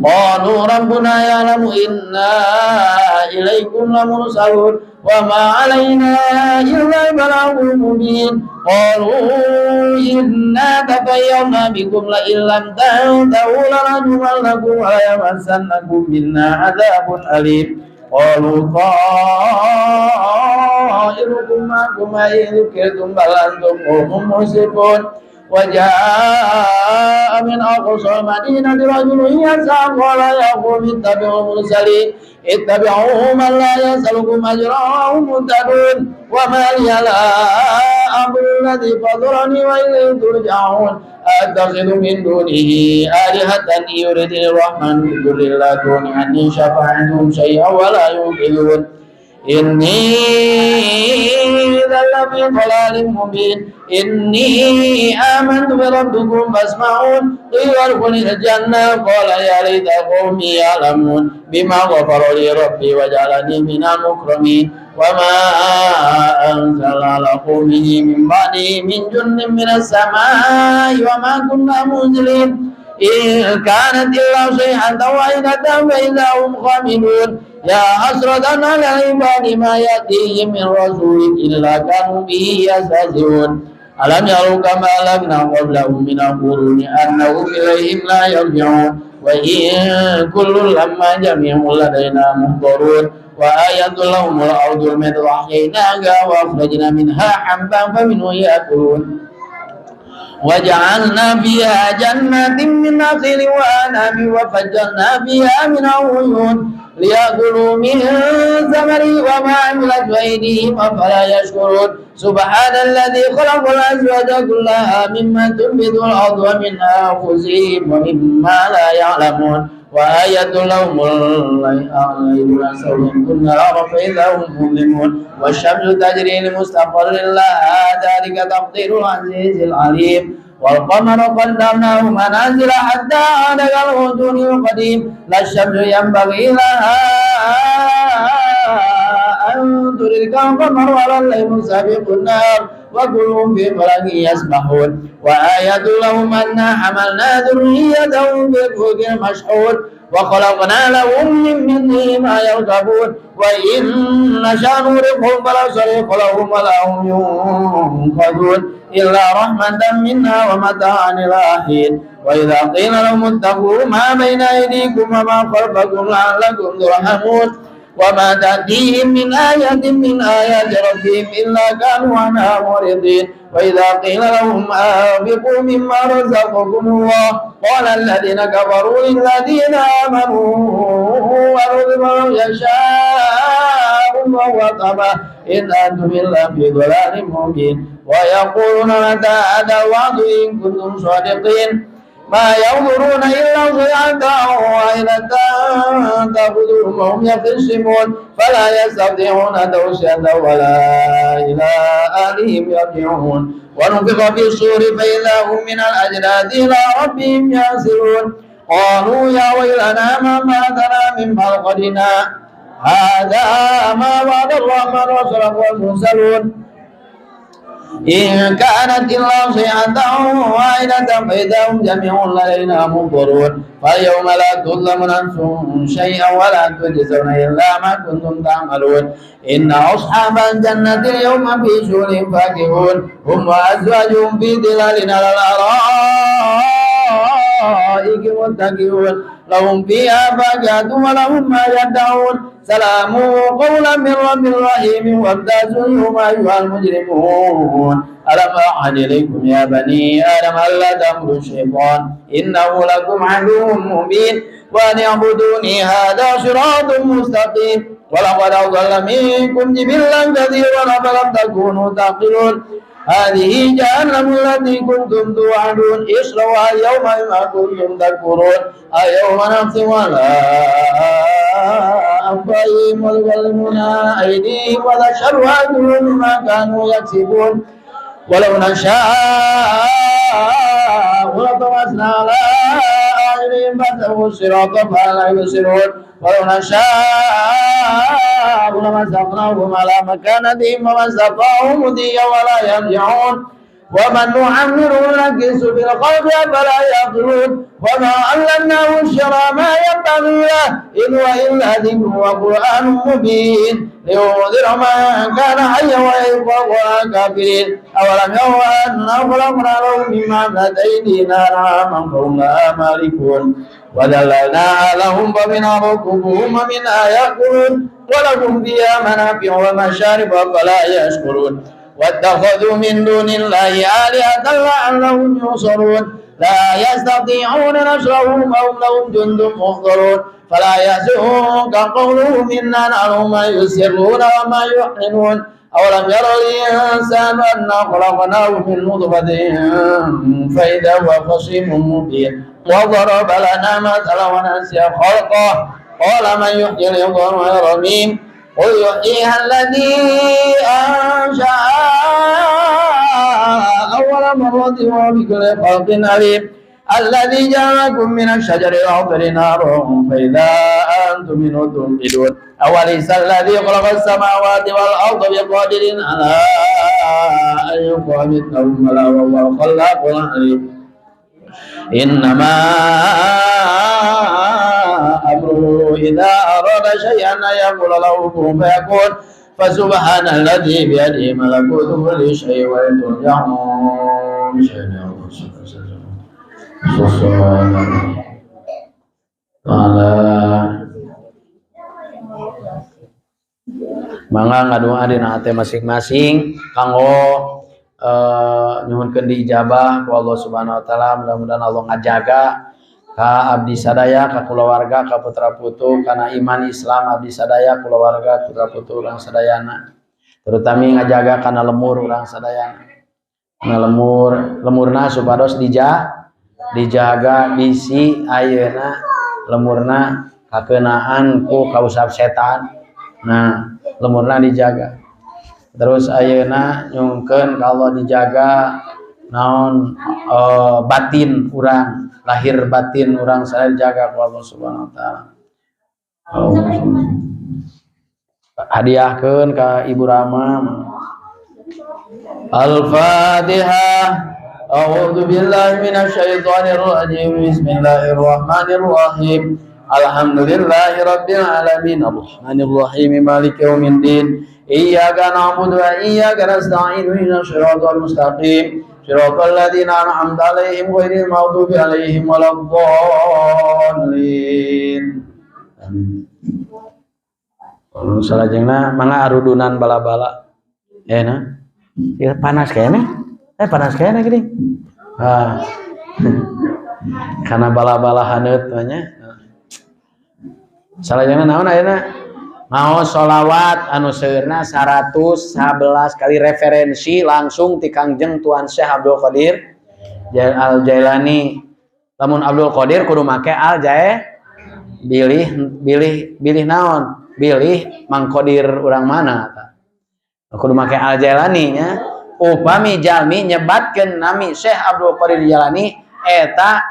قالوا ربنا يعلم إنا إليكم لمرسلون وما علينا إلا البلاغ المبين. قالوا إنا تطيرنا بكم لئن لم تنتهوا لنرجمنكم وليمسنكم منا عذاب أليم. قالوا طائركم معكم أئن ذكرتم بل أنتم قوم مسرفون. وجاء من أقصى المدينة رجل يسعى قال يا قوم اتبعوا المرسلين اتبعوا من لا يسألكم أجرا وهم مهتدون وما لي لا أعبد الذي فطرني وإليه ترجعون أتخذ من دونه آلهة إن يردني الرحمن بضر لا تغن عني شفاعتهم شيئا ولا ينقذون إني إذا لفي ضلال مبين إني آمنت بربكم فاسمعون قيل ادخل الجنة قال يا ليت قومي يعلمون بما غفر لي ربي وجعلني من المكرمين وما أنزل على قومه من بعده من جند من السماء وما كنا منزلين إن كانت إلا صيحة واحدة فإذا هم خامدون يا حسرة على العباد ما يأتيهم من رسول إلا كانوا به يستهزئون ألم يروا كما أهلكنا قبلهم من القرون أنهم إليهم لا يرجعون وإن كل لما جميع لدينا محضرون وآية لهم الأرض الميتة أحييناها وأخرجنا منها حبا فمنه يأكلون وجعلنا فيها جنات من نخيل وأعناب وفجرنا فيها من العيون ليأكلوا من ثمره وما عملت أيديهم أفلا يشكرون سبحان الذي خلق الأزواج كلها مما تنبت الأرض ومن أنفسهم ومما لا يعلمون وآية لهم الليل نسلخ النهار فإذا هم مظلمون والشمس تجري لمستقر لها ذلك تقدير العزيز العليم والقمر قدرناه منازل حتى عاد كالعرجون القديم لا الشمس ينبغي لها أن تدرك القمر ولا الليل سابق النهار وكل في فلك يسبحون وآية لهم أنا حملنا ذريتهم في الفلك المشحون وخلقنا لهم من مثله ما يركبون وإن نشأ نغرقهم فلا صريخ لهم ولا هم ينقذون إلا رحمة منا ومتاعا إلى حين وإذا قيل لهم اتقوا ما بين أيديكم وما خلفكم لعلكم ترحمون وما تأتيهم من آية من آيات ربهم إلا كانوا عنها معرضين وإذا قيل لهم أنفقوا مما رزقكم الله قال الذين كفروا للذين آمنوا ونطعم من يشاء الله وطمع إن أنتم إلا في ضلال مبين ويقولون متى هذا الوعد إن كنتم صادقين ما ينظرون إلا صيحة واحدة تأخذهم وهم يخصمون فلا يستطيعون توصية ولا إلى أهلهم يرجعون ونفخ في الصور فإذا هم من الأجداث إلى ربهم ينسلون قالوا يا ويلنا ما بعثنا من مرقدنا هذا ما وعد الرحمن وصدق المرسلون إن كانت إلا صيحة واحدة فإذا هم جميع لدينا محضرون فاليوم لا تظلم نفس شيئا ولا تجزون إلا ما كنتم تعملون إن أصحاب الجنة اليوم في شغل فاكهون هم وأزواجهم في ظلال على الأرائك متكئون لهم فيها فاكهة ولهم ما يدعون سلام قولا من رب رحيم وامتازوا اليوم أيها المجرمون ألم أعهد إليكم يا بني آدم ألا تعبدوا الشيطان إنه لكم عدو مبين وأن اعبدوني هذا صراط مستقيم ولقد أضل منكم جبلا كثيرا أفلم تكونوا تعقلون هذه جهنم التي كنتم توعدون اصلوها اليوم بما كنتم تكفرون اليوم نختم على أفواههم وتكلمنا أيديهم وتشهد أرجلهم بما كانوا يكسبون ولو نشاء لطمسنا على أعينهم فاتبعوا الصراط فلا يبصرون ولو نشاء لمسخناهم على مكانتهم فما استطاعوا مضيا ولا يرجعون ومن نعمره ننكسه في الخلق أفلا يعقلون وما علمناه الشعر ما ينبغي له إن هو إلا ذكر وقرآن مبين لينذر من كان حيا ويحق الكافرين أولم يروا أنا خلقنا لهم مما عملت أيدينا أنعاما فهم لها مالكون وذللناها لهم فمنها ركوبهم ومنها يأكلون ولهم فيها منافع ومشارب أفلا يشكرون. واتخذوا من دون الله آلهة لعلهم ينصرون لا يستطيعون نصرهم وهم لهم جند محضرون فلا يحزنك قولهم إنا نعلم ما يسرون وما يعلنون أولم ير الإنسان أنا خلقناه من نطفة فإذا هو خصيم مبين وضرب لنا مثلا ونسي خلقه قال من يحيي العظام وهي رميم قل يحييها الذي أنشأها أول مرة وهو بكل خلق عليم الذي جعل لكم من الشجر الأخضر نارا فإذا أنتم منه توقدون أوليس الذي خلق السماوات والأرض بقادر على أن يخلق مثلهم بلى وهو الخلاق العليم إنما أمره إذا أراد شيئا أن يقول له كن فيكون فسبحان الذي بيده ملكوت كل شيء وإليه ترجعون. Ta'ala. Mangga ngadoa dina hate masing-masing kanggo nyuhunkeun diijabah ku Allah Subhanahu wa taala. Mudah-mudahan Allah ngajaga ka abdi sadaya, ka kulawarga, ka putra putu, kana iman Islam abdi sadaya, kulawarga, putra putu urang sadayana. Terutama ngajaga kana lemur urang sadayana. Kana lemur, lemurna supados dijaga bisi ayeuna lemurna kakeunaan ku kausap setan. Nah, lemurna dijaga. Terus ayeuna nyungkeun ka Allah dijaga naon batin urang, lahir batin urang sadaya dijaga ku Allah Subhanahu wa taala. Hadiahkeun ka Ibu Rama. Al-Fatihah. A'udzu billahi minasyaitonir rajim. Bismillahirrahmanirrahim. Alhamdulillahi rabbil alamin. Arrahmanir rahim. Maliki yaumiddin. Iyyaka na'budu wa iyyaka nasta'in. Ihdinas siratal mustaqim. Siratal ladzina an'amta 'alaihim ghairil maghdubi 'alaihim waladdallin. Amin. Salajengna mangga arudunan bala-bala. Nah. Ya, panas kayaknya. Panas kayaknya gini. Ah. Karena bala-bala haneut nya. Salajengna naon ayeuna? Maos sholawat anu seueurna 111 kali referensi langsung ti Kangjeng Tuan Syekh Abdul Qadir Al Jailani. Lamun Abdul Qadir kudu make Al Jae, bilih bilih bilih naon? Bilih Mang Qadir urang mana ta? Kudu make Al Jailani nya. Upami jalmi nyebatkeun nami Syekh Abdul Qadir Jailani eta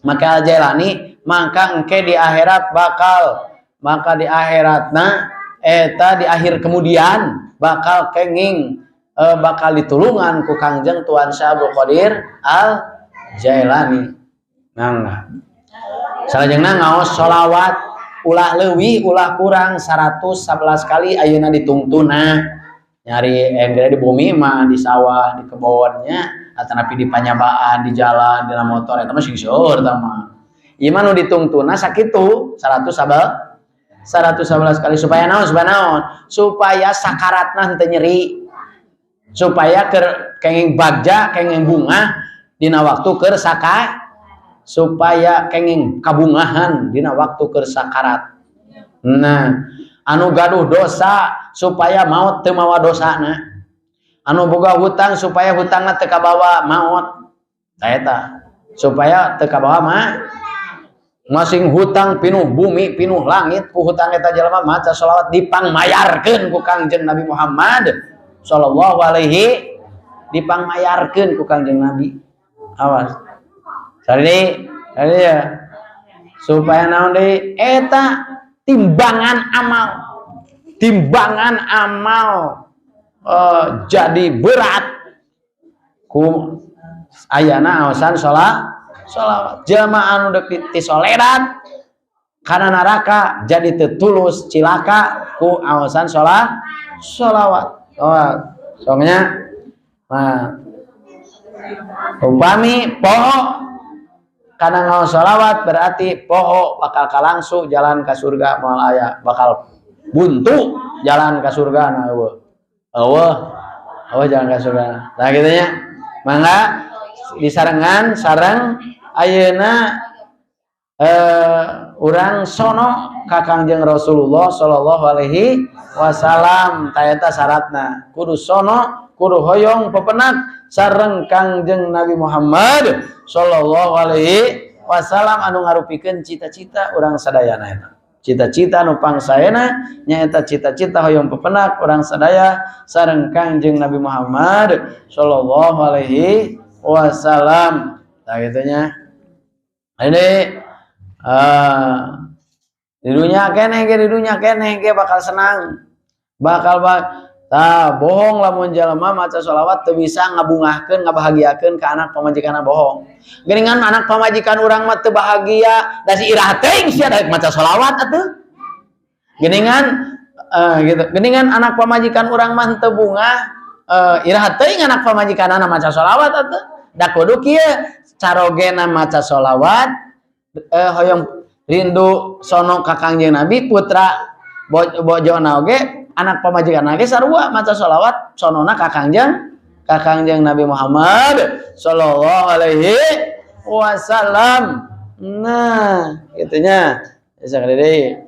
make Al Jailani, maka engke di akhirat bakal, maka di akhiratna eta di akhir kemudian bakal kenging bakal ditulungan ku Kangjeng Tuan Syekh Abdul Qadir Al Jailani. Nah, salajengna ngaos sholawat ulah leuwih ulah kurang 111 kali ayeuna ditungtuna. Nyari engge di bumi mah di sawah di kebonnya atanapi di panyabaan di jalan di motor eta mah sing seueur eta mah. Ieu mah nu ditungtuna sakitu 111 kali supaya naon, supaya naon, supaya sakaratna henteu nyeri, supaya keur kenging bagja kenging bunga dina waktu keur saka, supaya kenging kabungahan dina waktu keur sakarat. Nah, anu gaduh dosa supaya maot teu mawa dosana, anu boga hutang supaya hutangna teu kabawa maot, tah eta supaya teu kabawa mah masing hutang pinuh bumi pinuh langit ku hutang eta jelema maca sholawat dipangmayarkeun ku Kangjeng Nabi Muhammad sallallahu alaihi, dipangmayarkeun ku Kangjeng Nabi. Awas sari sari ya, supaya naon deui eta timbangan amal, timbangan amal jadi berat ku ayana aosan sholawat. Jelema anu deuk tisoledat kana neraka jadi teu tulus cilaka ku aosan sholawat. Oh, soalnya nah upami poho kana ngaos sholawat berarti poho bakal kalangsu jalan ka surga, moal aya bakal buntu jalan ka surga. Nah, eueuh eueuh Oh jalan ka surga. Nah kitu nya. Mangga disarengan sareng ayeuna urang sono ka Kangjeng Rasulullah sallallahu alaihi wasallam. Ta eta syaratna. Kudu sono, kudu hoyong pepenak sareng Kangjeng Nabi Muhammad sallallahu alaihi wasallam anu ngarupikeun cita-cita urang sadayana eta. Cita-cita anu pangsaena nyaeta cita-cita hoyong pepenak urang sadaya sareng Kangjeng Nabi Muhammad sallallahu alaihi wasallam. Tah kitu nya. Ini di dunia keneh ge, di dunia keneh ge bakal senang. Bakal tah bohong lamun jalma maca sholawat teu bisa ngabungahkeun ngabahagiakeun ka anak pamajikanna, bohong. Geuningan anak pamajikan urang mah teu bahagia, da si irah teuing sia daek maca sholawat atuh. Geuningan gitu. Geuningan anak pamajikan urang mah teu bungah, irah teuing anak pamajikanana maca sholawat atuh. Da kudu kieu carogena maca sholawat, hoyong rindu sono ka Kangjeng Nabi, putra bojona oge anak pamajikan ge sarua maca sholawat sonona ka Kangjeng Nabi Muhammad sallallahu alaihi wasallam. Nah, gitunya. Bisa kali deui.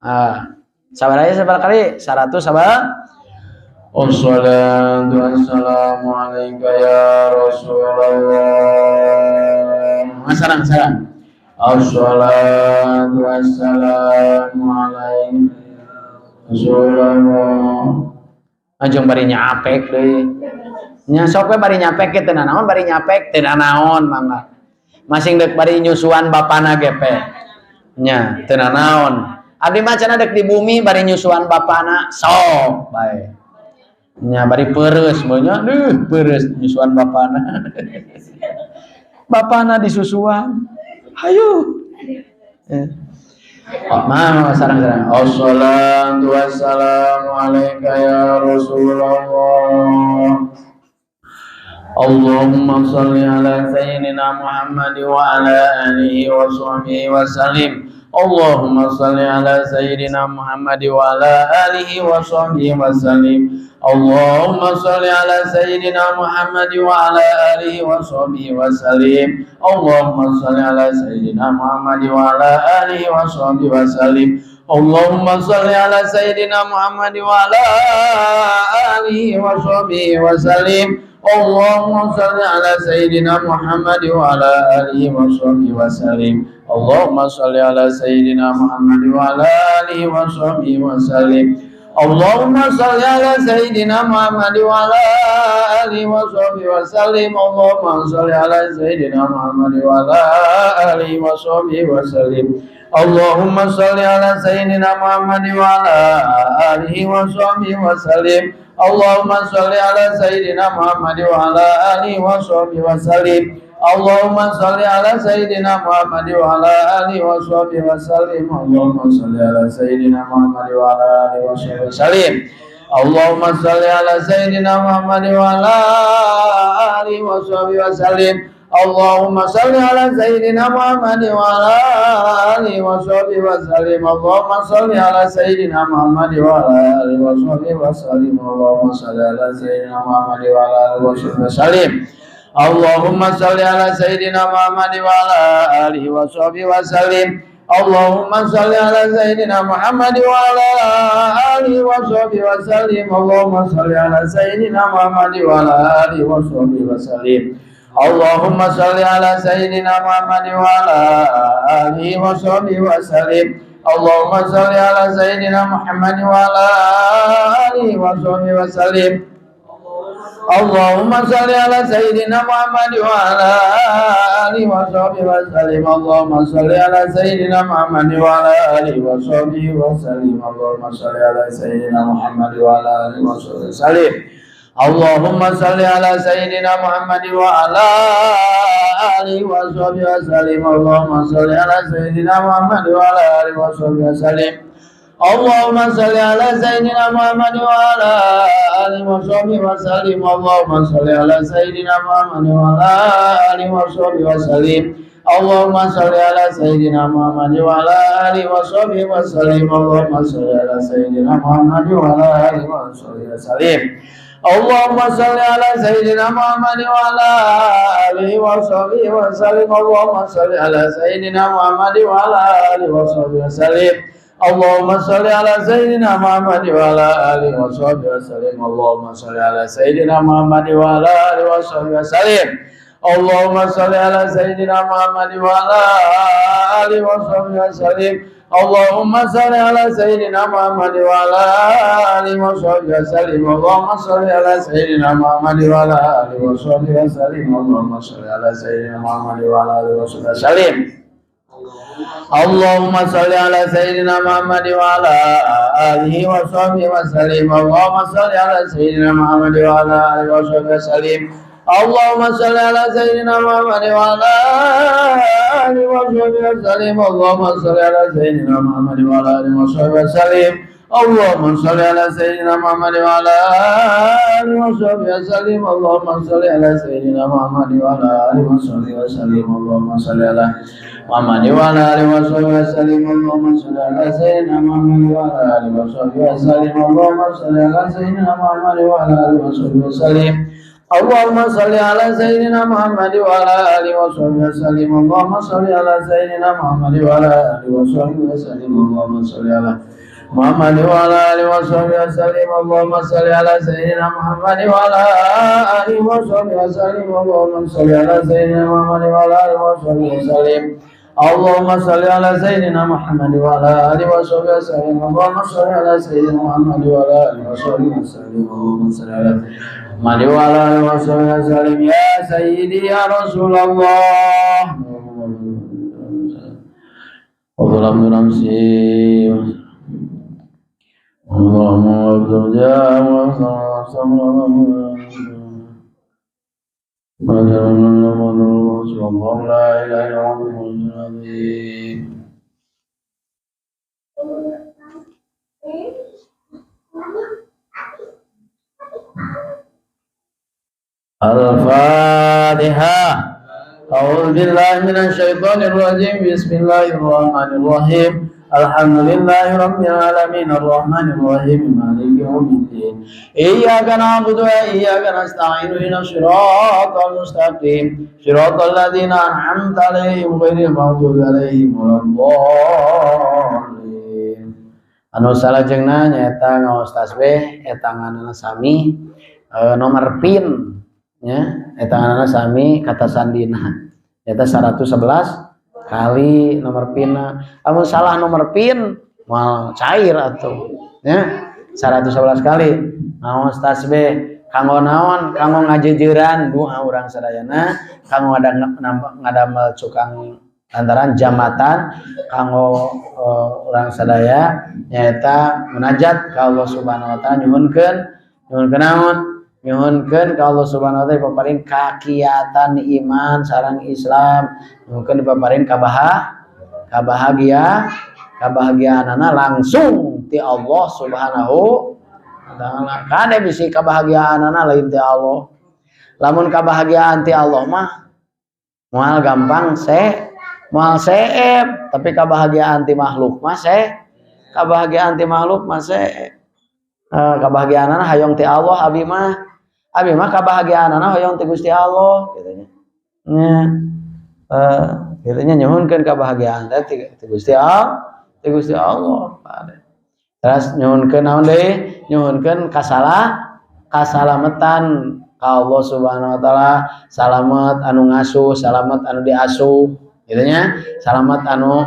Ah, sabar aja sabar kali 100 sabar. Wassalatu wassalamu alaika ya Rasulullah. Sarang sarang. Assalatu wassalamu alaika Rasulullah. Anjung bari nyapek deui. Nya sok we bari nyapek ge teu naon, bari nyapek teu naon mangga. Masing deuk bari nyusuan bapana ge pe. Nya teu naon. Abdi mah cenah deuk di bumi bari nyusuan bapana sok bae. Nya bari peureus nya, duh peureus nyusuan bapana. Bapana disusuan. Hayu. Oh, ma sarang-sarang. Assalatu wassalamu alaika ya Rasulullah. Allahumma salli ala sayyidina Muhammad wa ala alihi wa sahbihi wa sallim. Allahumma salli ala sayyidina Muhammad wa ala alihi wa sahbihi wa sallim. Allahumma salli ala sayyidina Muhammad wa ala alihi wa sahbihi wa sallim. Allahumma salli ala sayyidina Muhammad wa ala alihi wa sahbihi wa sallim. Allahumma salli ala sayyidina Muhammad wa ala alihi wa sahbihi wa sallim. Allahumma salli ala sayyidina Muhammad wa ala alihi wa sahbihi wa sallim. Allahumma salli ala sayyidina Muhammad wa ala alihi wa sahbihi wa sallim. Allahumma salli ala sayyidina Muhammad wa ala alihi wa sahbihi wa sallim. Allahumma salli ala sayyidina Muhammad wa ala alihi wa sahbihi wa sallim. Allahumma salli ala sayyidina Muhammad wa ala alihi wa sahbihi wa sallim. Allahumma salli ala sayyidina Muhammad wa ala alihi wa sahbihi wa sallim. Allahumma salli ala sayyidina Muhammad wa ala alihi wa sahbihi wa sallim. Allahumma salli ala sayyidina Muhammad wa ala alihi wa sahbihi wa sallim. Allahumma salli ala sayyidina Muhammad wa ala alihi wa sahbihi wa sallim. Allahumma salli ala sayyidina Muhammad wa ala alihi wa sahbihi wa sallim. Allahumma salli ala sayyidina Muhammad wa ala alihi wa sahbihi wa sallim. Allahumma salli ala sayyidina Muhammad wa ala alihi wa sahbihi wa sallim. Allahumma salli ala sayyidina Muhammad wa ala alihi wa sahbihi wa sallim. Allahumma salli ala sayyidina Muhammad wa ala alihi wa sahbihi wa sallim. Allahumma salli ala sayyidina Muhammad wa ala alihi wa sahbihi wa sallim. Allahumma salli ala sayyidina Muhammad wa ala alihi wa sahbihi wa sallim. Allahumma salli ala sayyidina Muhammad wa ala alihi wa sahbihi wa sallim. Allahumma salli ala sayyidina Muhammad wa ala alihi wa sahbihi wa sallim. Allahumma salli ala sayyidina Muhammad wa ala alihi wa sahbihi wa sallim. Allahumma salli ala sayyidina Muhammad wa ala alihi wa sahbihi wa sallim. Allahumma salli ala sayyidina Muhammad wa ala alihi wa sahbihi wa sallim. Allahumma salli ala sayyidina Muhammad wa ala alihi wa sahbihi wa sallim. Allahumma salli ala sayyidina Muhammad wa ala alihi wa sahbihi wa sallim. Allahumma salli ala sayyidina Muhammad wa ala alihi wa sahbihi wa sallim. Allahumma salli ala sayyidina Muhammad wa ala alihi wa sahbihi wa sallim. Allahumma salli ala sayyidina Muhammad wa ala alihi wa sahbihi wa sallim. Allahumma shalli ala sayyidina Muhammad wa ala alihi wa sahbihi wa sallim. Allahumma shalli ala sayyidina Muhammad wa ala alihi wa sahbihi wa sallim. Allahumma shalli ala sayyidina Muhammad wa ala alihi wa sahbihi wa sallim. Allahumma shalli ala sayyidina Muhammad wa ala alihi wa sahbihi wa sallim. Allahumma shalli ala sayyidina Muhammad wa ala alihi wa sahbihi wa sallim. Allahumma shalli ala sayyidina Muhammad wa ala alihi wa sahbihi wa sallim. Allahumma shalli ala sayyidina Muhammad wa ala alihi wa sahbihi wa sallim. Allahumma shalli ala sayyidina Muhammad wa ala alihi wa sahbihi wa sallim. Allahumma shalli ala sayyidina Muhammad wa ala alihi wa sahbihi wa sallim. Allahumma shalli ala sayyidina Muhammad wa ala alihi wa sahbihi wa sallim. Allahumma shalli ala sayyidina Muhammad wa ala alihi wa sahbihi wa sallim. Allahumma shalli ala sayyidina Muhammad wa ala alihi wa sahbihi wa sallim. Allahumma shalli ala sayyidina Muhammad wa ala alihi wa sahbihi wa sallim. Allahumma shalli ala sayyidina Muhammad wa ala alihi wa sahbihi wa sallim. Allahumma shalli ala Muhammad wa ala alihi wa sahbihi wa sallim. Allahumma shalli ala sayyidina Muhammad wa ala alihi wa sahbihi wa sallim. Allahumma shalli ala sayyidina Muhammad wa ala alihi wa sahbihi wa sallim. Allahumma shalli ala sayyidina Muhammad wa ala alihi wa sahbihi wa sallim. Allahumma shalli ala sayyidina Muhammad wa ala alihi wa sahbihi wa sallim. Allahumma shalli ala Muhammad wa ala alihi wa sahbihi wa sallim. Allahumma shalli ala sayyidina Muhammad wa ala alihi wa sahbihi wa sallim. Allahumma shalli ala sayyidina Muhammad wa ala alihi wa sahbihi wa sallim. Allahumma shalli ala sayyidina Muhammad wa ala alihi wa sahbihi wa sallim. Allahumma shalli ala sayyidina Muhammad wa ala alihi wa sahbihi wa sallim. Allahumma shalli ala Muhammad wa ala alihi wa sahbihi wa sallim. Ya sayyidi ya Rasulullah. Wa zalamtu nafsi wa la ilaha illallah. Al-Fatihah. A'udzu billahi minasyaitonir rajim. Bismillahirrahmanirrahim. Alhamdulillahi rabbil alamin arrahmanir rahim maliki yaumiddin. Iyyaka na'budu wa iyyaka nasta'in ihdinas siratal mustaqim. Siratal ladzina an'amta 'alaihim ghairil maghdubi 'alaihim waladdallin. Anu salajengna nyaeta ngaos tasbih etanganana sami nomor pin nya etanganana sami kata sandina nyaeta 111 kali nomor pinna. Amun salah nomor pin moal cair atuh nya 111 kali ngaos tasbih kanggo naon, kanggo ngajejeuran doa urang sadayana, kanggo ngadamel cukang lantaran jamatan kanggo urang sadaya nyaeta munajat ka Allah Subhanahu wa taala, nyuhunkeun nyuhunkeun naon, nyuhunkeun ka Allah Subhanahu wa taala dipaparin kakiatan iman sareng Islam, nyuhunkeun dipaparin kabahagia kabahagiaanana langsung ti Allah Subhanahu wa taala. Kade bisi kabahagiaanana lain ti Allah. Lamun kabahagiaan ti Allah mah moal gampang se moal seep, tapi kabahagiaan ti makhluk mah se kabahagiaan ti makhluk mah se kabahagiaanana hayong ti Allah. Abi mah abi mah kabahagiaanana hoyong ti Gusti Allah kitu nya. Nya kitu nya nyuhunkeun kabahagiaan teh ti Gusti Allah, ti Gusti Allah. Terus nyuhunkeun naon deui? Nyuhunkeun kasalametan ka Allah Subhanahu wa taala, salamet anu ngasuh, salamet anu diasuh kitu nya, salamet anu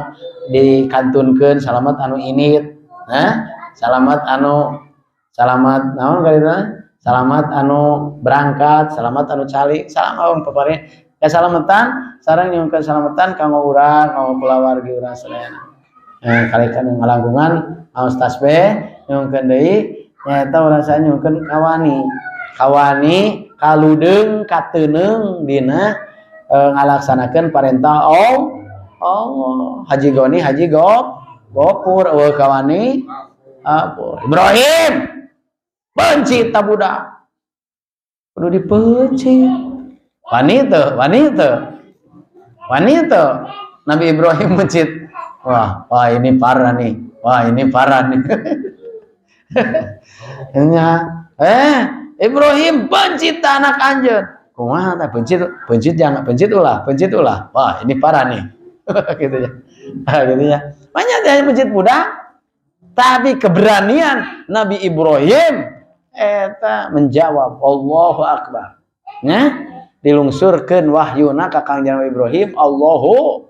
dikantunkeun, salamet anu init, nah, salamet anu salamat naon kalina? Salamat anu berangkat, salamat anu calik, salamat papari kasalamatan sareng nyuhunkeun salamatan kanggo urang, kanggo kulawargi urang sadayana. Kalikan ngalangkungan ngaos tasbih nyuhunkeun deui nyaeta urang sadaya nyuhunkeun kawani. Kawani kaludeung kateuneng dina ngalaksanakeun parentah Allah. Haji Goni, Haji Gopur, eueuh kawani apur. Ibrahim benci ta budak kudu dipenci. Wani teu, wani teu, wani teu. Nabi Ibrahim mencit. Wah, wah ini parah nih, wah ini parah nih. Nya, Ibrahim, pencit anak anjeun. Kumaha tah pencit? Pencit jangan, pencit ulah, pencit ulah. Wah, ini parah nih. Gitu ya. Gitu ya. Banyak yang pencit budak. Tapi keberanian Nabi Ibrahim eta menjawab Allahu Akbar. Nya, dilungsurkeun wahyuna ka Kangjeng Nabi Ibrahim, Allahu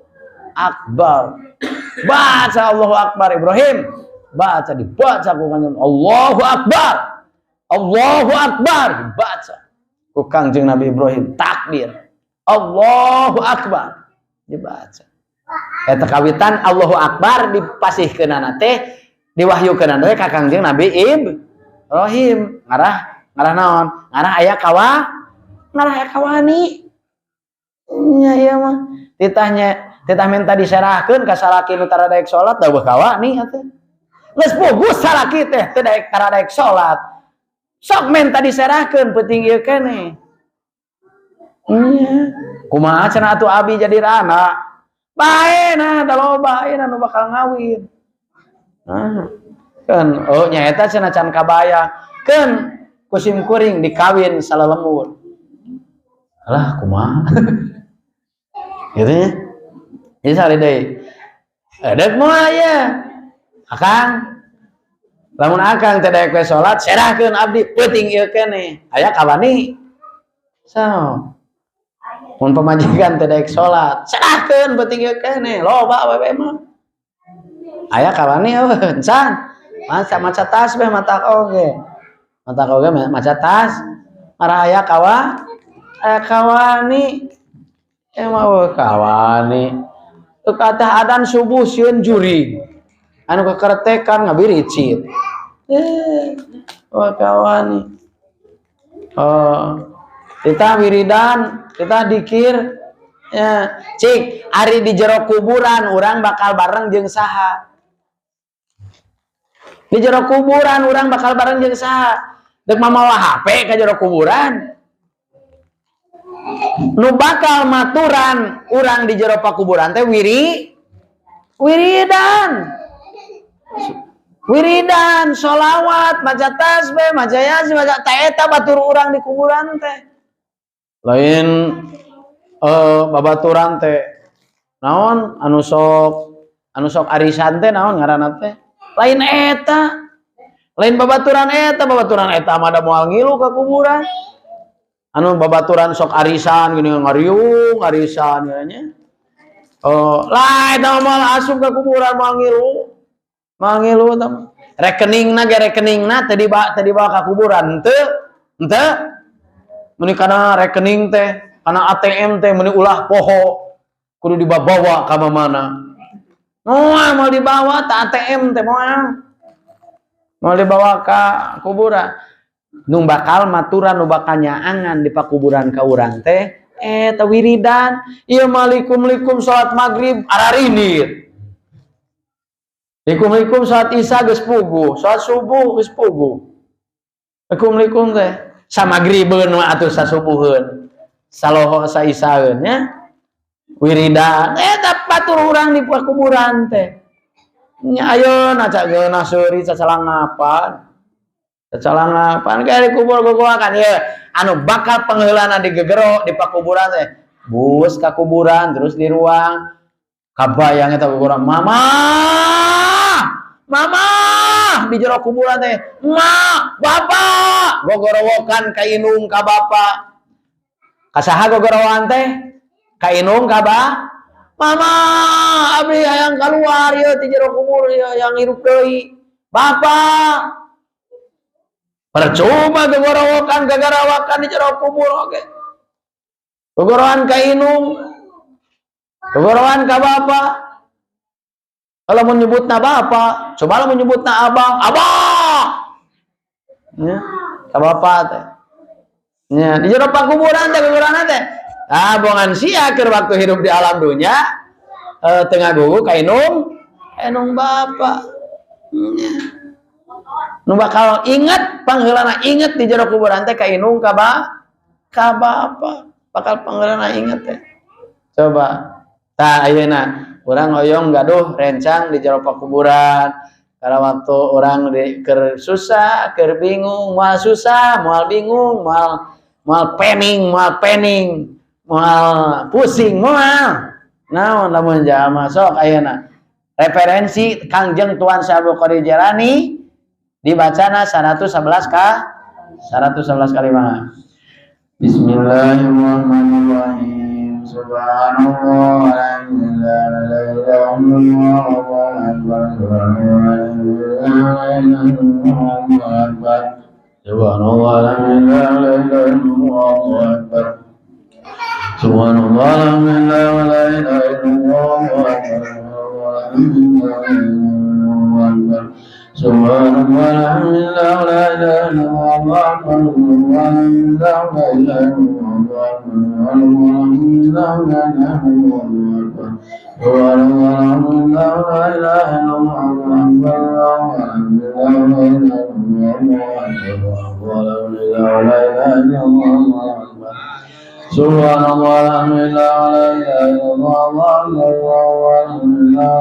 Akbar. Baca Allahu Akbar, Ibrahim. Baca, dibaca ku Kangjeng Allahu Akbar. Allahu Akbar dibaca ku Kangjeng Nabi Ibrahim, takbir. Allahu Akbar dibaca. Eta kawitan Allahu Akbar dipasihkeunana teh, diwahyukeunana teh ka Kangjeng Nabi Ibrahim. Ngarah ngarah naon? Ngarah aya kawa, ngarah aya kawani. Nya, ieu mah titahnya, titah minta diserahkeun ka salaki nu tara daek salat, da euweuh kawani atuh. Geus puguh salaki teh teu daek, tara daek salat. Sok minta diserahkeun peuting ieu keneh. Nya. Kumaha cenah atuh abi jadi rana? Bae nah, da loba ayeuna nu bakal ngawin. Nah, kan oh nya eta cenah can kabayang. Keun ku sim kuring dikawin salalembur. Alah, kumaha? Gitu ya. Ini sali deui. Edek moal ya? Akang, lamun akang teu daek we salat, serahkeun abdi peuting ieu keneh. Aya kawani. So. Mun pamajikan teu daek salat, serahkeun peuting ieu keneh. Loba awewe mah. Aya kawani euweuh encan. Maca maca tasbih matak oge. Matak oge maca tas. Marah aya kawa, aya kawani. Emang euweuh kawani. Teu kata adan subuh sieun jurig. Anu kekertekan ngabiricit. Eh, wah, kawani. Oh, kita wiridan, kita dikir. Ya, cik, ari di jero kuburan urang bakal bareng jeung saha? Di jero kuburan urang bakal bareng jeung saha? Dek mamawa HP ka jero kuburan? Nu bakal maturan urang di jero pakuburan teh wiridan. Wiridan, sholawat, maca tasbih, maca yasin, maca ta eta batur urang di kuburan teh. Lain babaturan teh naon anu sok arisan teh, naon ngaranna teh? Lain eta. Lain babaturan eta, babaturan eta mah da moal ngilu ka kuburan. Anu babaturan sok arisan gini, ngariung arisan nya. Oh, lah eta mah moal asup ka kuburan, moal ngilu. Moal ngilu eta mah. Rekeningna ge, rekeningna teu dibawa, teu dibawa ka kuburan, henteu. Henteu. Meuni kana rekening teh, kana ATM teh meuni ulah poho, kudu dibawa ka mana. Moal, mau dibawa ta ATM teh, moal. Mau dibawa ka kuburan. Nu bakal maturan, nu bakal nyaangan di pakuburan ka urang teh eta wiridan. Ieu mah likum-likum salat maghrib ararinit. Likum-likum salat isya geus puguh, salat subuh geus puguh. Likum-likum teh samagribeun mah atuh, sasubuheun. Saloho saisaeun nya. Wiridan eta batur urang di pakuburan teh. Nya, ayeuna cak geunah seuri cacalangapan. Cacalangapan kayak di kubur gogoakan ya. Anu bakal pangheulana di gegero di pakuburan teh. Bus ka kuburan terus di ruang kabayang eta kuburan, mama, mama di jero kuburan teh, ma, bapak gogorowokan ka indung, ka bapak. Ka saha gogorowokan teh? Ka indung, ka ba mama, abdi hayang keluar ieu ti jero kubur ieu, hayang hirup deui. Bapak, percuma gogorowokan, gagarawakan di jero kubur oge. Gogorowokan ka indung, gogorowokan ka bapak. Kalau mau nyebutna bapak, coba lah mau nyebutna abang, abah. Ya, ka bapak teh. Ya, di jero pakuburan teh kuburan teh. Ah, bongan sia keur waktu hidup di alam dunia teu ngagugu ka indung, indung bapak. Ya. Nu bakal inget pangheulana, inget di jero kuburan teh ka indung, ka ba ka bapak. Bakal pangheulana inget teh. Coba. Tah, ayeuna urang hoyong gaduh rencang di jero pakuburan. Karena waktu orang di, keur susah, keur bingung, moal susah, moal bingung, moal moal pening, moal pening, moal pusing, moal. Naon lamun jalma sok ayeuna. Referensi Kangjeng Tuan Syekh Abdul Qadir Jailani dibacana 111 ka 111 kali mah. Bismillahirrahmanirrahim. Subhanallah, alhamdulillah, la ilaha illallah, Allahu akbar, Allahu akbar. Subhanallah, alhamdulillah, la ilaha illallah, Allahu akbar. Subhanallah, alhamdulillah, la ilaha illallah, Allahu akbar. Allahu akbar. Subhanallah, alhamdulillah, la ilaha illallah, Allahu akbar. Alhamdulillah, la ilaha illallah, alhamdulillah, la ilaha illallah, Allahu akbar. Subhanallah, alhamdulillah, la ilaha illallah, Allahu akbar. Alhamdulillah,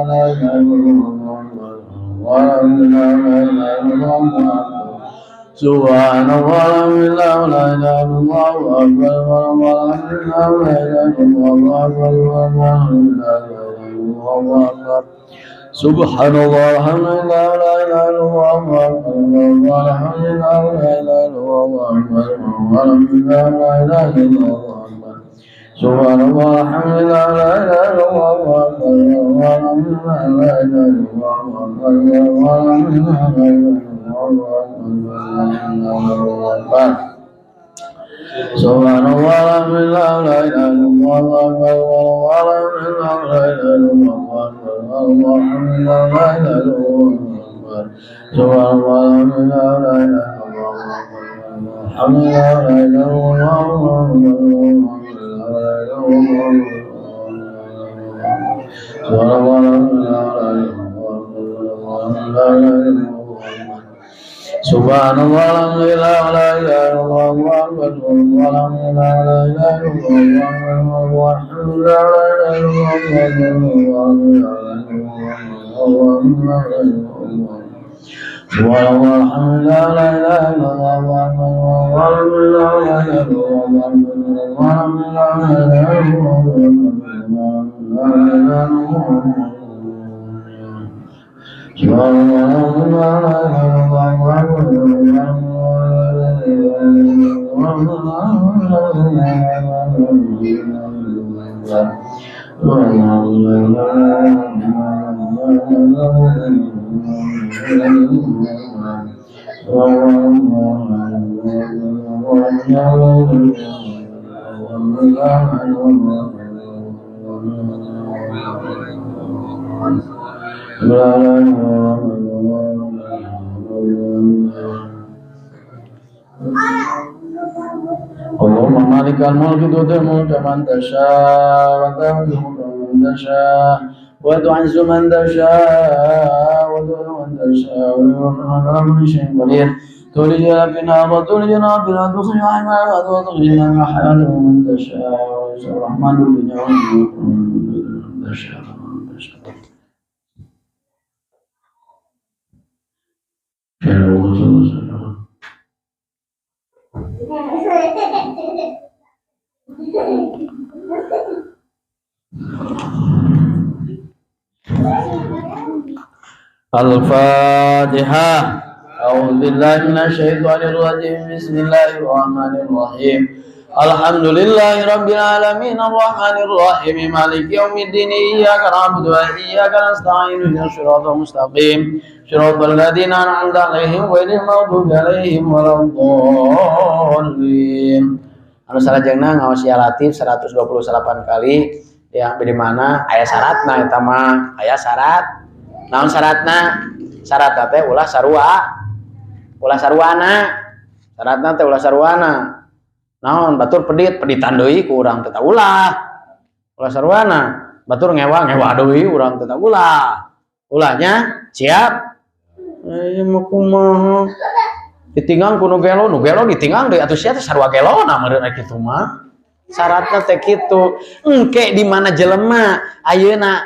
la ilaha illallah, alhamdulillah, la ilaha illallah, Allahu akbar. Subhanallah, alhamdulillah, la ilaha illallah, Allahu akbar. Alhamdulillah, la ilaha illallah, alhamdulillah, la ilaha illallah. Subhanallah, alhamdulillah, la ilaha illallah, Allahu akbar. Alhamdulillah, la ilaha illallah, alhamdulillah, la ilaha illallah, Allahu akbar. Subhanallah, alhamdulillah, la ilaha illallah, Allahu akbar. Alhamdulillah, la ilaha illallah, Allahu akbar. Alhamdulillah, la ilaha illallah, Allahu akbar. Subhanallah, alhamdulillah, la ilaha illallah, Allahu akbar. Alhamdulillah, la ilaha illallah, Allahu akbar. Alhamdulillah, la ilaha illallah, Allahu akbar. Subhanallah, alhamdulillah, la ilaha illallah, Allahu akbar. Alhamdulillah, la ilaha illallah, Allahu akbar. Alhamdulillah, la ilaha illallah, Allahu akbar. Subhanallah, alhamdulillah, la ilaha illallah, Allahu akbar. Alhamdulillah, la ilaha illallah, Allahu akbar. La ilaha illallah. Subhanallah, alhamdulillah, la ilaha illallah, la ilaha illallah. Subhanallah, alhamdulillah, la ilaha illallah, Allahu akbar. Alhamdulillah, la ilaha illallah, alhamdulillah, la ilaha illallah, alhamdulillah, la ilaha illallah. Subhanallah, alhamdulillah, la ilaha illallah, Allahu akbar. Alhamdulillah, la ilaha illallah, alhamdulillah, la ilaha illallah, la ilaha illallah. Subhanallah, alhamdulillah, la ilaha illallah, Allahu akbar. Allahumma malikal mulki tu'til mulka man tasha wa tanzi'ul mulka man tasha wa tu'izzu man tasha wa tudhillu man tasha wa ala kulli syai'in qadir. Tulijna fin nar wa tulijna fil ardh tukhrijul hayya wa tukhrijna min hayati man tasha wa rahmanu dunya wa tasha man tasha. Al-Fatihah. A'udzu billahi minasyaitonir rajim. Bismillahirrahmanirrahim. Alhamdulillahi rabbil alamin arrahmanir rahim maliki yaumiddin iyyaka na'budu wa iyyaka nasta'in ihdinas siratal mustaqim siratal ladzina an'amta 'alaihim ghairil maghdubi 'alaihim waladdallin. Anu salajengna ngaos ya Latif 128 kali yang di mana aya syaratna eta mah aya syarat. Naon syaratna? Syaratna teh ulah sarua. Ulah saruana. Syaratna teh ulah saruana. Naon batur pedit, peditan deui ku urang teh ulah. Ulah saruana. Batur ngewa, ngewa deui urang teh ulah. Ulahnya siap. Eh mah kumaha? Ditinggang ku nu gelo, nu gelo ditinggang deui atuh sia teh sarua gelona meureun kitu mah. Syaratna teh kitu. Engke di mana jelema ayeuna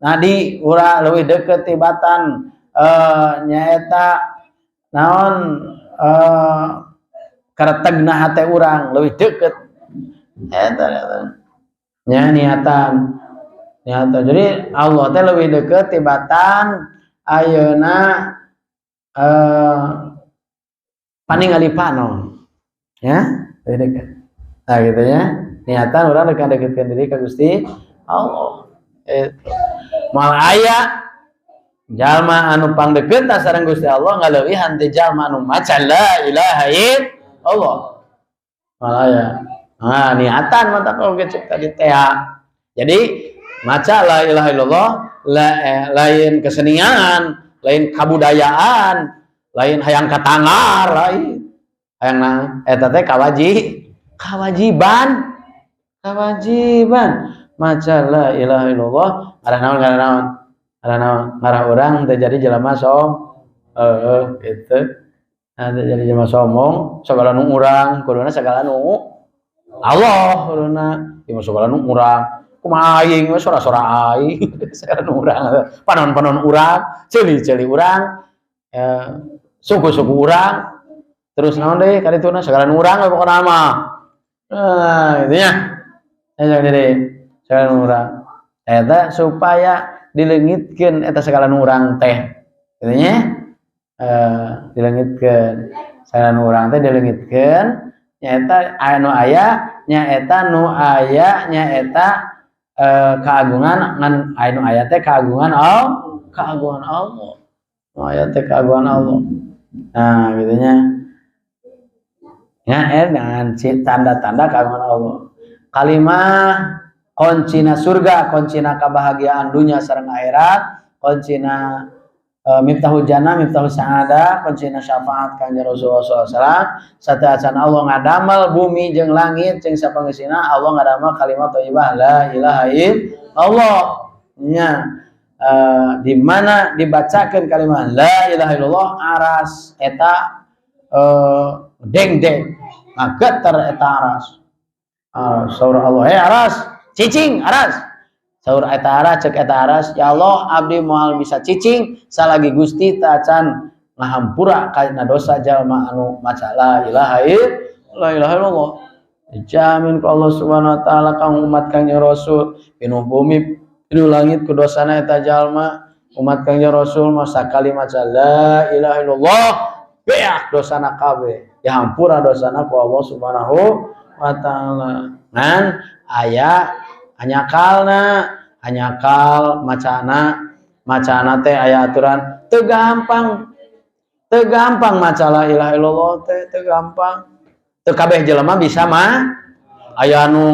Nadi urang leuwih deukeut tibatan nyaeta naon karetegna hate urang leuwih deukeut eta nya niatan niatan. Jadi Allah teh leuwih deukeut tibatan ayeuna paningali panon ya, leuwih deukeut. Nah gitu ya, niatan urang deukeut deketkeun diri ka Gusti Allah. Itu moal aya jalma anu pangdeukeut sareng Gusti Allah ngaleuwihan ti jalma anu maca la ilaha illallah. Moal aya. Nah, niatan mata oge cek tadi teh. Jadi maca la ilaha illallah lain kesenian, lain kabudayaan, lain hayang katangar, lain hayang na eta teh kawajiban. Kewajiban maca la ilaha illallah ngarah naon, ngarah naon, ngarah naon, ngarah urang teh jadi jelema som heeh gitu. Nah, teh jadi jelema sombong, sagala nu urang kuduna sagala nu Allah kuduna ieu mah sagala nu urang kumaha aing we sora-sora aing sagala nu urang, panon-panon urang, ceuli-ceuli urang, suku-suku urang, terus naon deui kadituna sagala nu urang we pokona mah. Nah, gitu nya. Jadi segala nu urang eta supaya dileungitkeun eta segala nu urang teh gitu nya, dileungitkeun segala nu urang teh dileungitkeun nyaeta anu aya, nyaeta nu aya, nyaeta keagungan ngan anu aya teh keagungan Allah, keagungan Allah nu aya teh keagungan Allah. Nah gitu nya ya, dengan tanda-tanda keagungan Allah, kalimah kuncina surga, kuncina kebahagiaan dunia sareng akhirat, kuncina miftahul jannah, miftahul sa'adah, kuncina syafaat Kangjeng Rasulullah SAW. Sateuacan Allah ngadamel bumi jeung langit jeung sapangeusina, Allah ngadamel kalimat thayyibah la ilaha illallah nya. Di mana dibacakeun kalimat la ilaha illallah, aras eta deng-deng ngageter eta aras. Aras saur Allah, "Hei aras, cicing aras." Saur eta aras, cek eta aras, "Ya Allah, abdi moal bisa cicing salagi Gusti tacan ngahampura kana dosa jalma anu maca la ilaha illallah." Ilaha illallah dijamin ku Allah Subhanahu wa taala kang umat Kangjeng Rasul, pinuh bumi pinuh langit ku dosana eta jalma, umat Kangjeng Rasul mah sakali maca la ilaha illallah beak dosana kabeh, dihampura dosana ku Allah Subhanahu wa taala. Ngan aya hanyakalna, hanyakal macana, macana teh aya aturan, teu gampang, teu gampang maca la ilaha illallah teh teu gampang, teu kabeh jelema bisa mah. Aya anu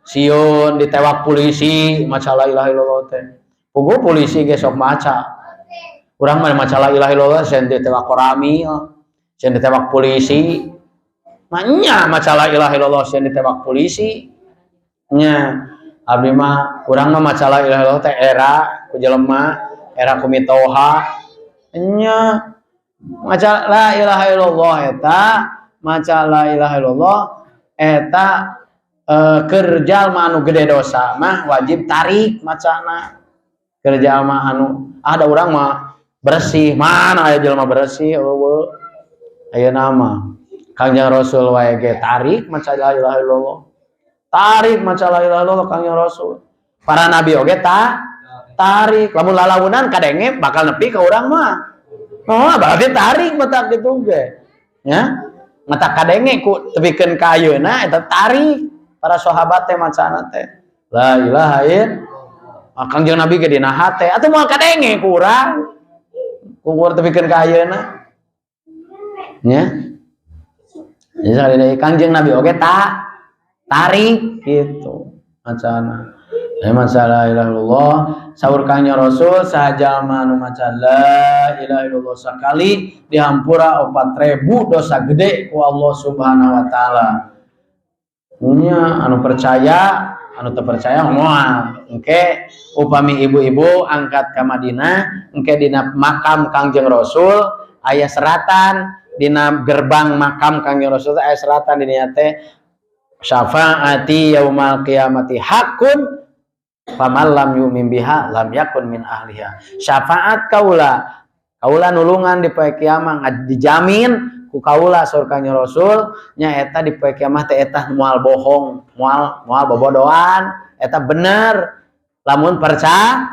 sieun ditewak polisi maca la ilaha illallah teh, puguh polisi ge sok maca. Urang mah maca la ilaha illallah sieun ditewak koramil, sieun ditewak polisi. Manya maca la ilaha illallah sieun ditewak polisi nya. Abdi mah, urang mah maca la ilaha illallah teh era ku jelema, era ku mitoha nya. Maca la ilaha illallah eta, maca la ilaha illallah eta keur jalma anu gede dosa mah wajib tarik macana. Keur jalma anu ada urang mah bersih, mana aya jelema bersih, eueuh ayeuna mah. Kangjeng Rasul wae ge tarik maca la ilaha illallah, tarik maca la ilaha illallah Kangjeng Rasul, para nabi oge ta tarik. Lamun lalaunan kadenge bakal nepi ka urang mah. Oh, berarti tarik matak kitu ge nya, mata kadenge ku tepikeun ka ayeuna eta tarik para sahabat teh macana teh la ilaha illallah. Kangjeng Nabi ge dina hate atuh moal kadenge ku urang, ku tepikeun ka ayeuna nya. Jadi sekali lagi Kangjeng Nabi oge tak tarik gitu macana. Ya masalah ilaha illallah, saur Kangjeng Rasul, saha jalma anu maca la ilaha illallah sakali dihampura 4000 dosa gede ku Allah Subhanahu wa taala. Nya anu percaya, anu teu percaya moal. Engke upami ibu-ibu angkat ka Madinah, engke dina makam Kangjeng Rasul aya seratan, dina gerbang makam Kangjeng Rasul aya seratan, dina teh syafaati yaumal qiyamati hakun. Faman lam yu'min biha lam yakun min ahliha. Syafaat kaula, kaula nulungan di poe kiamat dijamin ku kaula saur Kangjeng Rasul nya, eta di poe kiamat teh eta moal bohong, moal moal bobodoan, eta bener lamun percaya,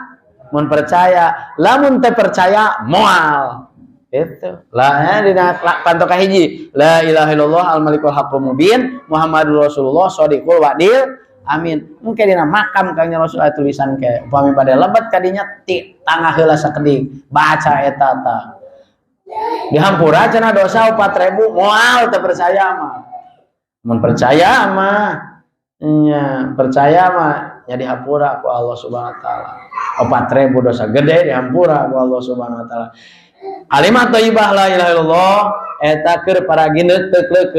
mun percaya, lamun teu percaya moal. Itu lah ya, dina panto kahiji la ilaha illallah al malikul haqqul mubin Muhammadur Rasulullah shadiqul wa'dil amin. Mungkin dina makam Kangjeng Rasul aya tulisan ke, upami bade lebet kadinya ti tangah heula sakedik baca eta ta dihampura cenah dosa 4000. Moal teu percaya mah. Mun percaya mah nya, percaya mah nya dihampura ku Allah Subhanahu wa taala. 4000 dosa gede dihampura ku Allah Subhanahu wa taala. Kalimat thayyibah la ilaha illallah eta keur paragi neuteuk,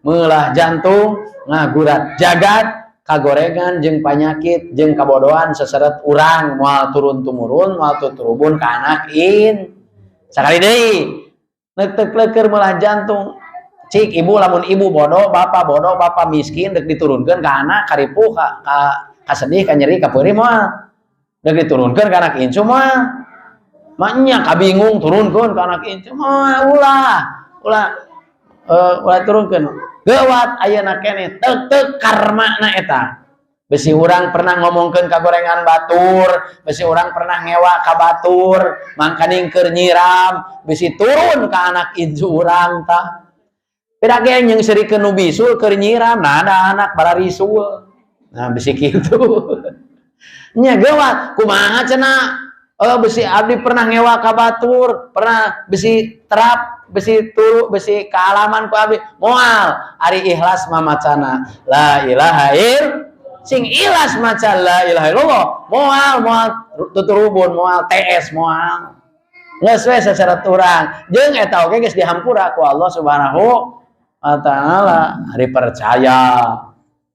meulah jantung, ngagurat jagat, kagorengan jeung panyakit jeung kabodohan seseret urang moal turun tumurun, moal tuturubun ka anak in. Sakali deui, neuteuk leukeur, meulah jantung. Cik ibu, lamun ibu bodoh, bapak bodoh, bapak miskin, dek diturunkeun ka anak karipuh, ka kasedih, ka nyeri, ka peurih moal? Dek diturunkeun ka anak incu moal? Maknya kabingung turunkeun ka anak incu moal? Ulah, ulah, ulah turunkeun. Geuwat ayeuna keneh tek-tek karma na eta. Besi urang pernah ngomongkeun ka gorengan batur, besi urang pernah ngewa ka batur, mangkaning keur nyiram, besi turun ka anak incu urang tah. Beda ge jeung serikeun nu bisul keur nyiram, nah ada anak bararisul. Nah, besi kitu. Nya geuwat, kumaha cenah? Oh, besi abdi pernah ngewa ka batur, pernah besi terap, besi turu, besi kealaman ku abdi. Moal, ari ikhlas mah macana la ilaha il sing ikhlas maca la ilaha illallah, moal moal tuturubun, moal TS, moal. Geus we sasyarat urang. Jeung eta oge geus dihampura ku Allah Subhanahu wa taala, ari percaya.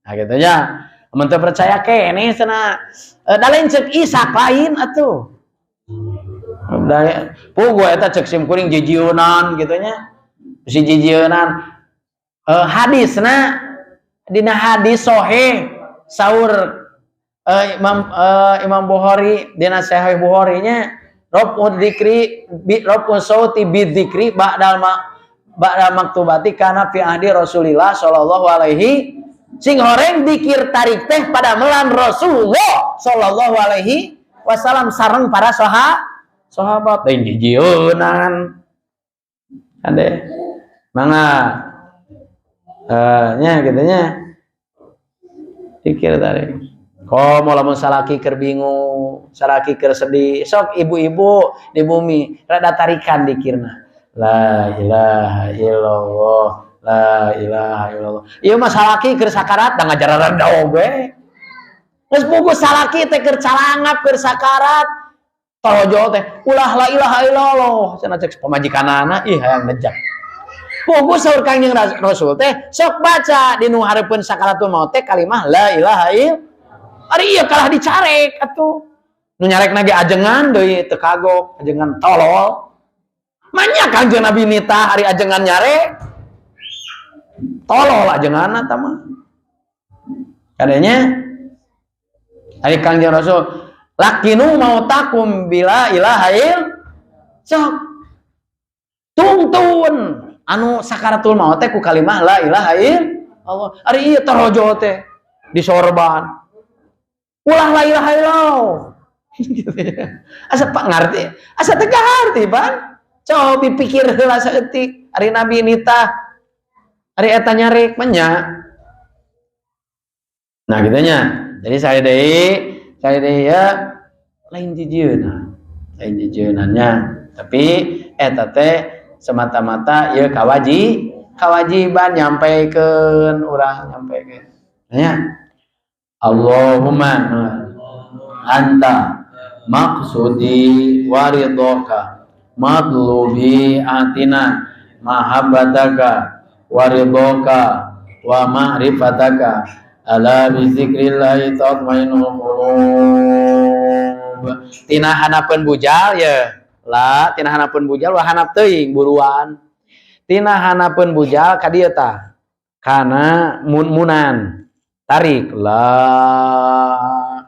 Nah, gitu nya. Mun teu percaya keneh cenah. Da lain ceuk Isak lain atuh. Da puguh eta ceuk sim kuring jijieunan gitu nya. Si jijieunan. Hadisna dina hadis sahih saur Imam Bukhari dina Sahih Bukhari nya, rafu dzikri bi rafu sauti bi dzikri ba'dal ma ba'dal maktubati kana fi ahdi Rasulillah sallallahu alaihi. Sing horeng dikir tarik teh pada melan Rasulullah sallallahu alaihi wasallam sareng para sahabat, lain jijieunan. Ade mangga nya gitu nya, dikir tarik. Komo lamun salaki keur bingung, salaki keur sedih, sok ibu-ibu di bumi rada tarikan dikirna. La ilaha illallah, la ilaha illallah. Ieu mah salaki keur sakarat da ngajar rada oge. Geus puguh salaki teh keur calangap, keur sakarat. Torojo teh ulah la ilaha illallah cenah cek pamajikanana, ih hayang nejak. Puguh saur Kangjeng Rasul teh sok baca di nu hareupeun sakaratul maut teh kalimah la ilaha illallah. Ari ieu kalah dicarek atuh. Nu nyarek ge ajengan deui, teu kagok, ajengan tolol. Manya Kangjeng Nabi nita ari ajengan nyarek. Tolol ajenganna tah mah. Kadanya ari Kangjeng Rasul laqinu mautakum bila ilaha il sok tungtun anu sakaratul maut teh ku kalimah la ilaha illallah. Ari ieu torojo teh disorban. Ulah la ilaha illallah. Gitu ya. Asa pak ngarti, asa teu ngarti, Pan. Coba dipikir heula saeutik. Ari Nabi nita, ari eta nyarek mah nya. Nah, gitu nya. Jadi saya deui ya lain jijieuna. Lain jijieunanya. Tapi eta teh semata-mata ieu kawajiban nyampaikan urang nyampaikan. Nya. Allahumma anta maqsudi wa ridhoka matlubi, atina mahabbataka wa ridhoka wa ma'rifataka, ala bi zikrillah tatmainnul qulub. Tina hanapeun bujal ya lah, tina hanapeun bujal wah hanap teuing buruan, tina hanapeun bujal ka dieu tah kana mun munan tarik lah.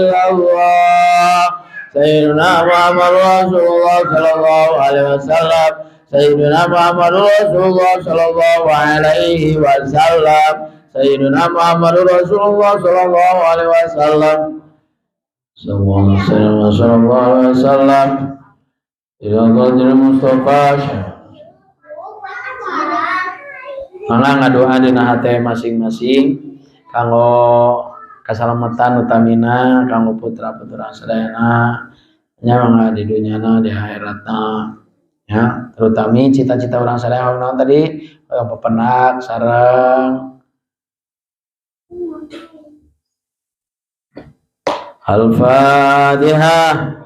illallah Sayyidina Muhammad Rasulullah sallallahu alaihi wasallam Sayyidina Muhammad Rasulullah sallallahu alaihi wasallam Sayyidina Muhammad Rasulullah sallallahu alaihi wasallam sallallahu alaihi wasallam ila qadri Mustafa. Mangga ngadoa dina hate masing-masing kanggo kasalamatan utamina kanggo putra-putra sadayana nya mangga di dunyana di akhiratna ya, terutami cita-cita urang sadaya naon tadi hoyong pepenak sareng Al-Fatihah.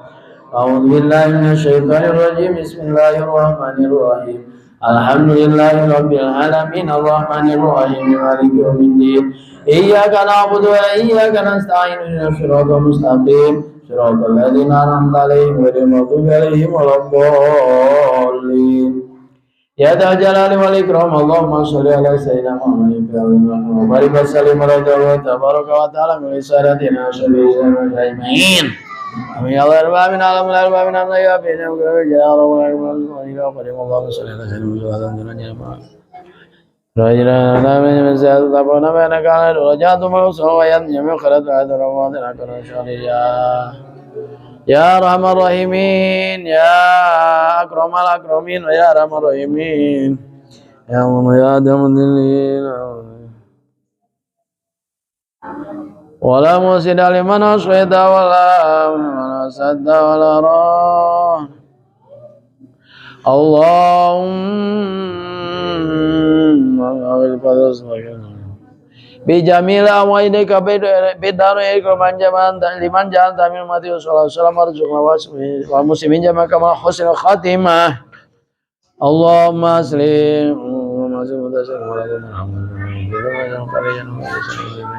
A'udzu billahi minasyaitonir rajim. Bismillahirrahmanirrahim. Alhamdulillahi rabbil alamin arrahmanir rahim maliki yaumiddin. Iyyaka na'budu wa iyyaka nasta'in ihdinas siratal mustaqim siratal ladzina an'amta 'alaihim ghairil maghdubi 'alaihim waladdallin. Ya dzal jalali wal ikram. Allahumma sholli ala sayyidina Muhammadin wa barik wa sallim ala tabaraka wa ta'ala min sadatina ajmain. Amin ya rabbal alamin amin amin ya rabbal ya rabbal Allahumma sholli ala sayyidina Muhammadin ya Arhamar Rahimin ya Akramal Akramin ya Arhamar Rahimin ya Allah ya Adamudin wala musida liman aswida wala sadda wala rah. Allahumma bijamila wa ilaika bidaru ilaika jaman liman ja'alta min ummati sallallahu alaihi wasallam warzuqna wa muslimin jama kama husnul khatimah. Allahumma aslim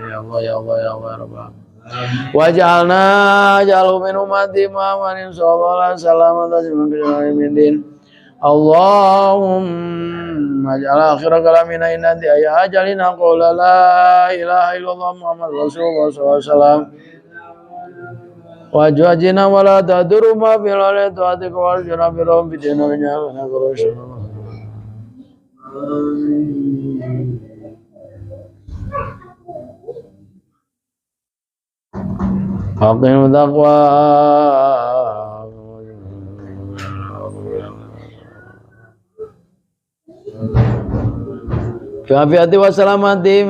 ya Allah ya Allah ya Allah ya Rabb waj'alna ja'alhu min ummati Muhammadin sallallahu alaihi wasallam. Allahumma ij'al akhira kalamina inna ya ajalina qawla la ilaha illallah Muhammad Rasulullah sallallahu alaihi wasallam. Wajhina wa la taduru ma fil ardi tu'atika warjuna bi rabbina dunya wa aqim taqwa. Fi afiyati wa salamatin.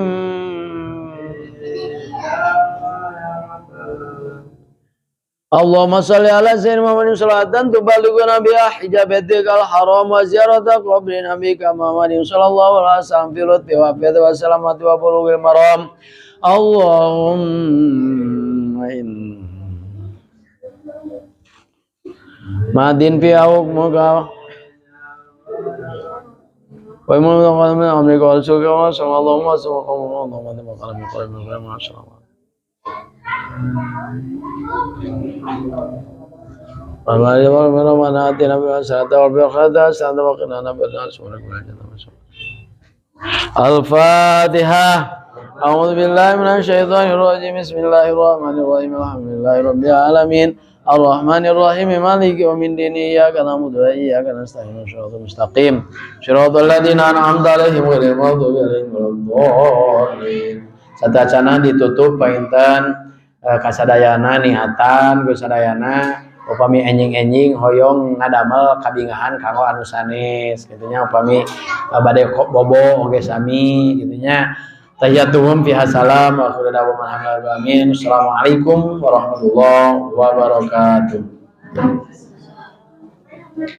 Allahumma shalli ala sayyidina Muhammadin salatan tuballighuna biha hijabatikal haram wa ziyarata qabri nabika Muhammadin sallallahu alaihi wasallam fi lutfi wa afiyati wa salamati wa bulughil maram. Allahumma inna madin fi hukmuka wa min amrika wal suqa wa sallallahu wa sallam. Al-Fatihah. A'udzu billahi minasyaitonir rajim. Bismillahirrahmanirrahim. Alhamdulillahi rabbil alamin. Ar-Rahmanir Rahim. Maliki yaumiddin. Iyyaka na'budu wa iyyaka nasta'in. Shiratal mustaqim. Shiratal ladzina an'amta 'alaihim ghairil maghdubi 'alaihim waladdallin. Satacana ditutup panginten kasadayana niatan kusadayana upami enjing-enjing hoyong ngadamel kabingahan kanggo anu sanes kitu nya, upami bade bobo oge sami kitu nya. Tahiyyatuhum fiha salam wa akhiru da'wana alhamdulillahi. Assalamualaikum warahmatullahi wabarakatuh.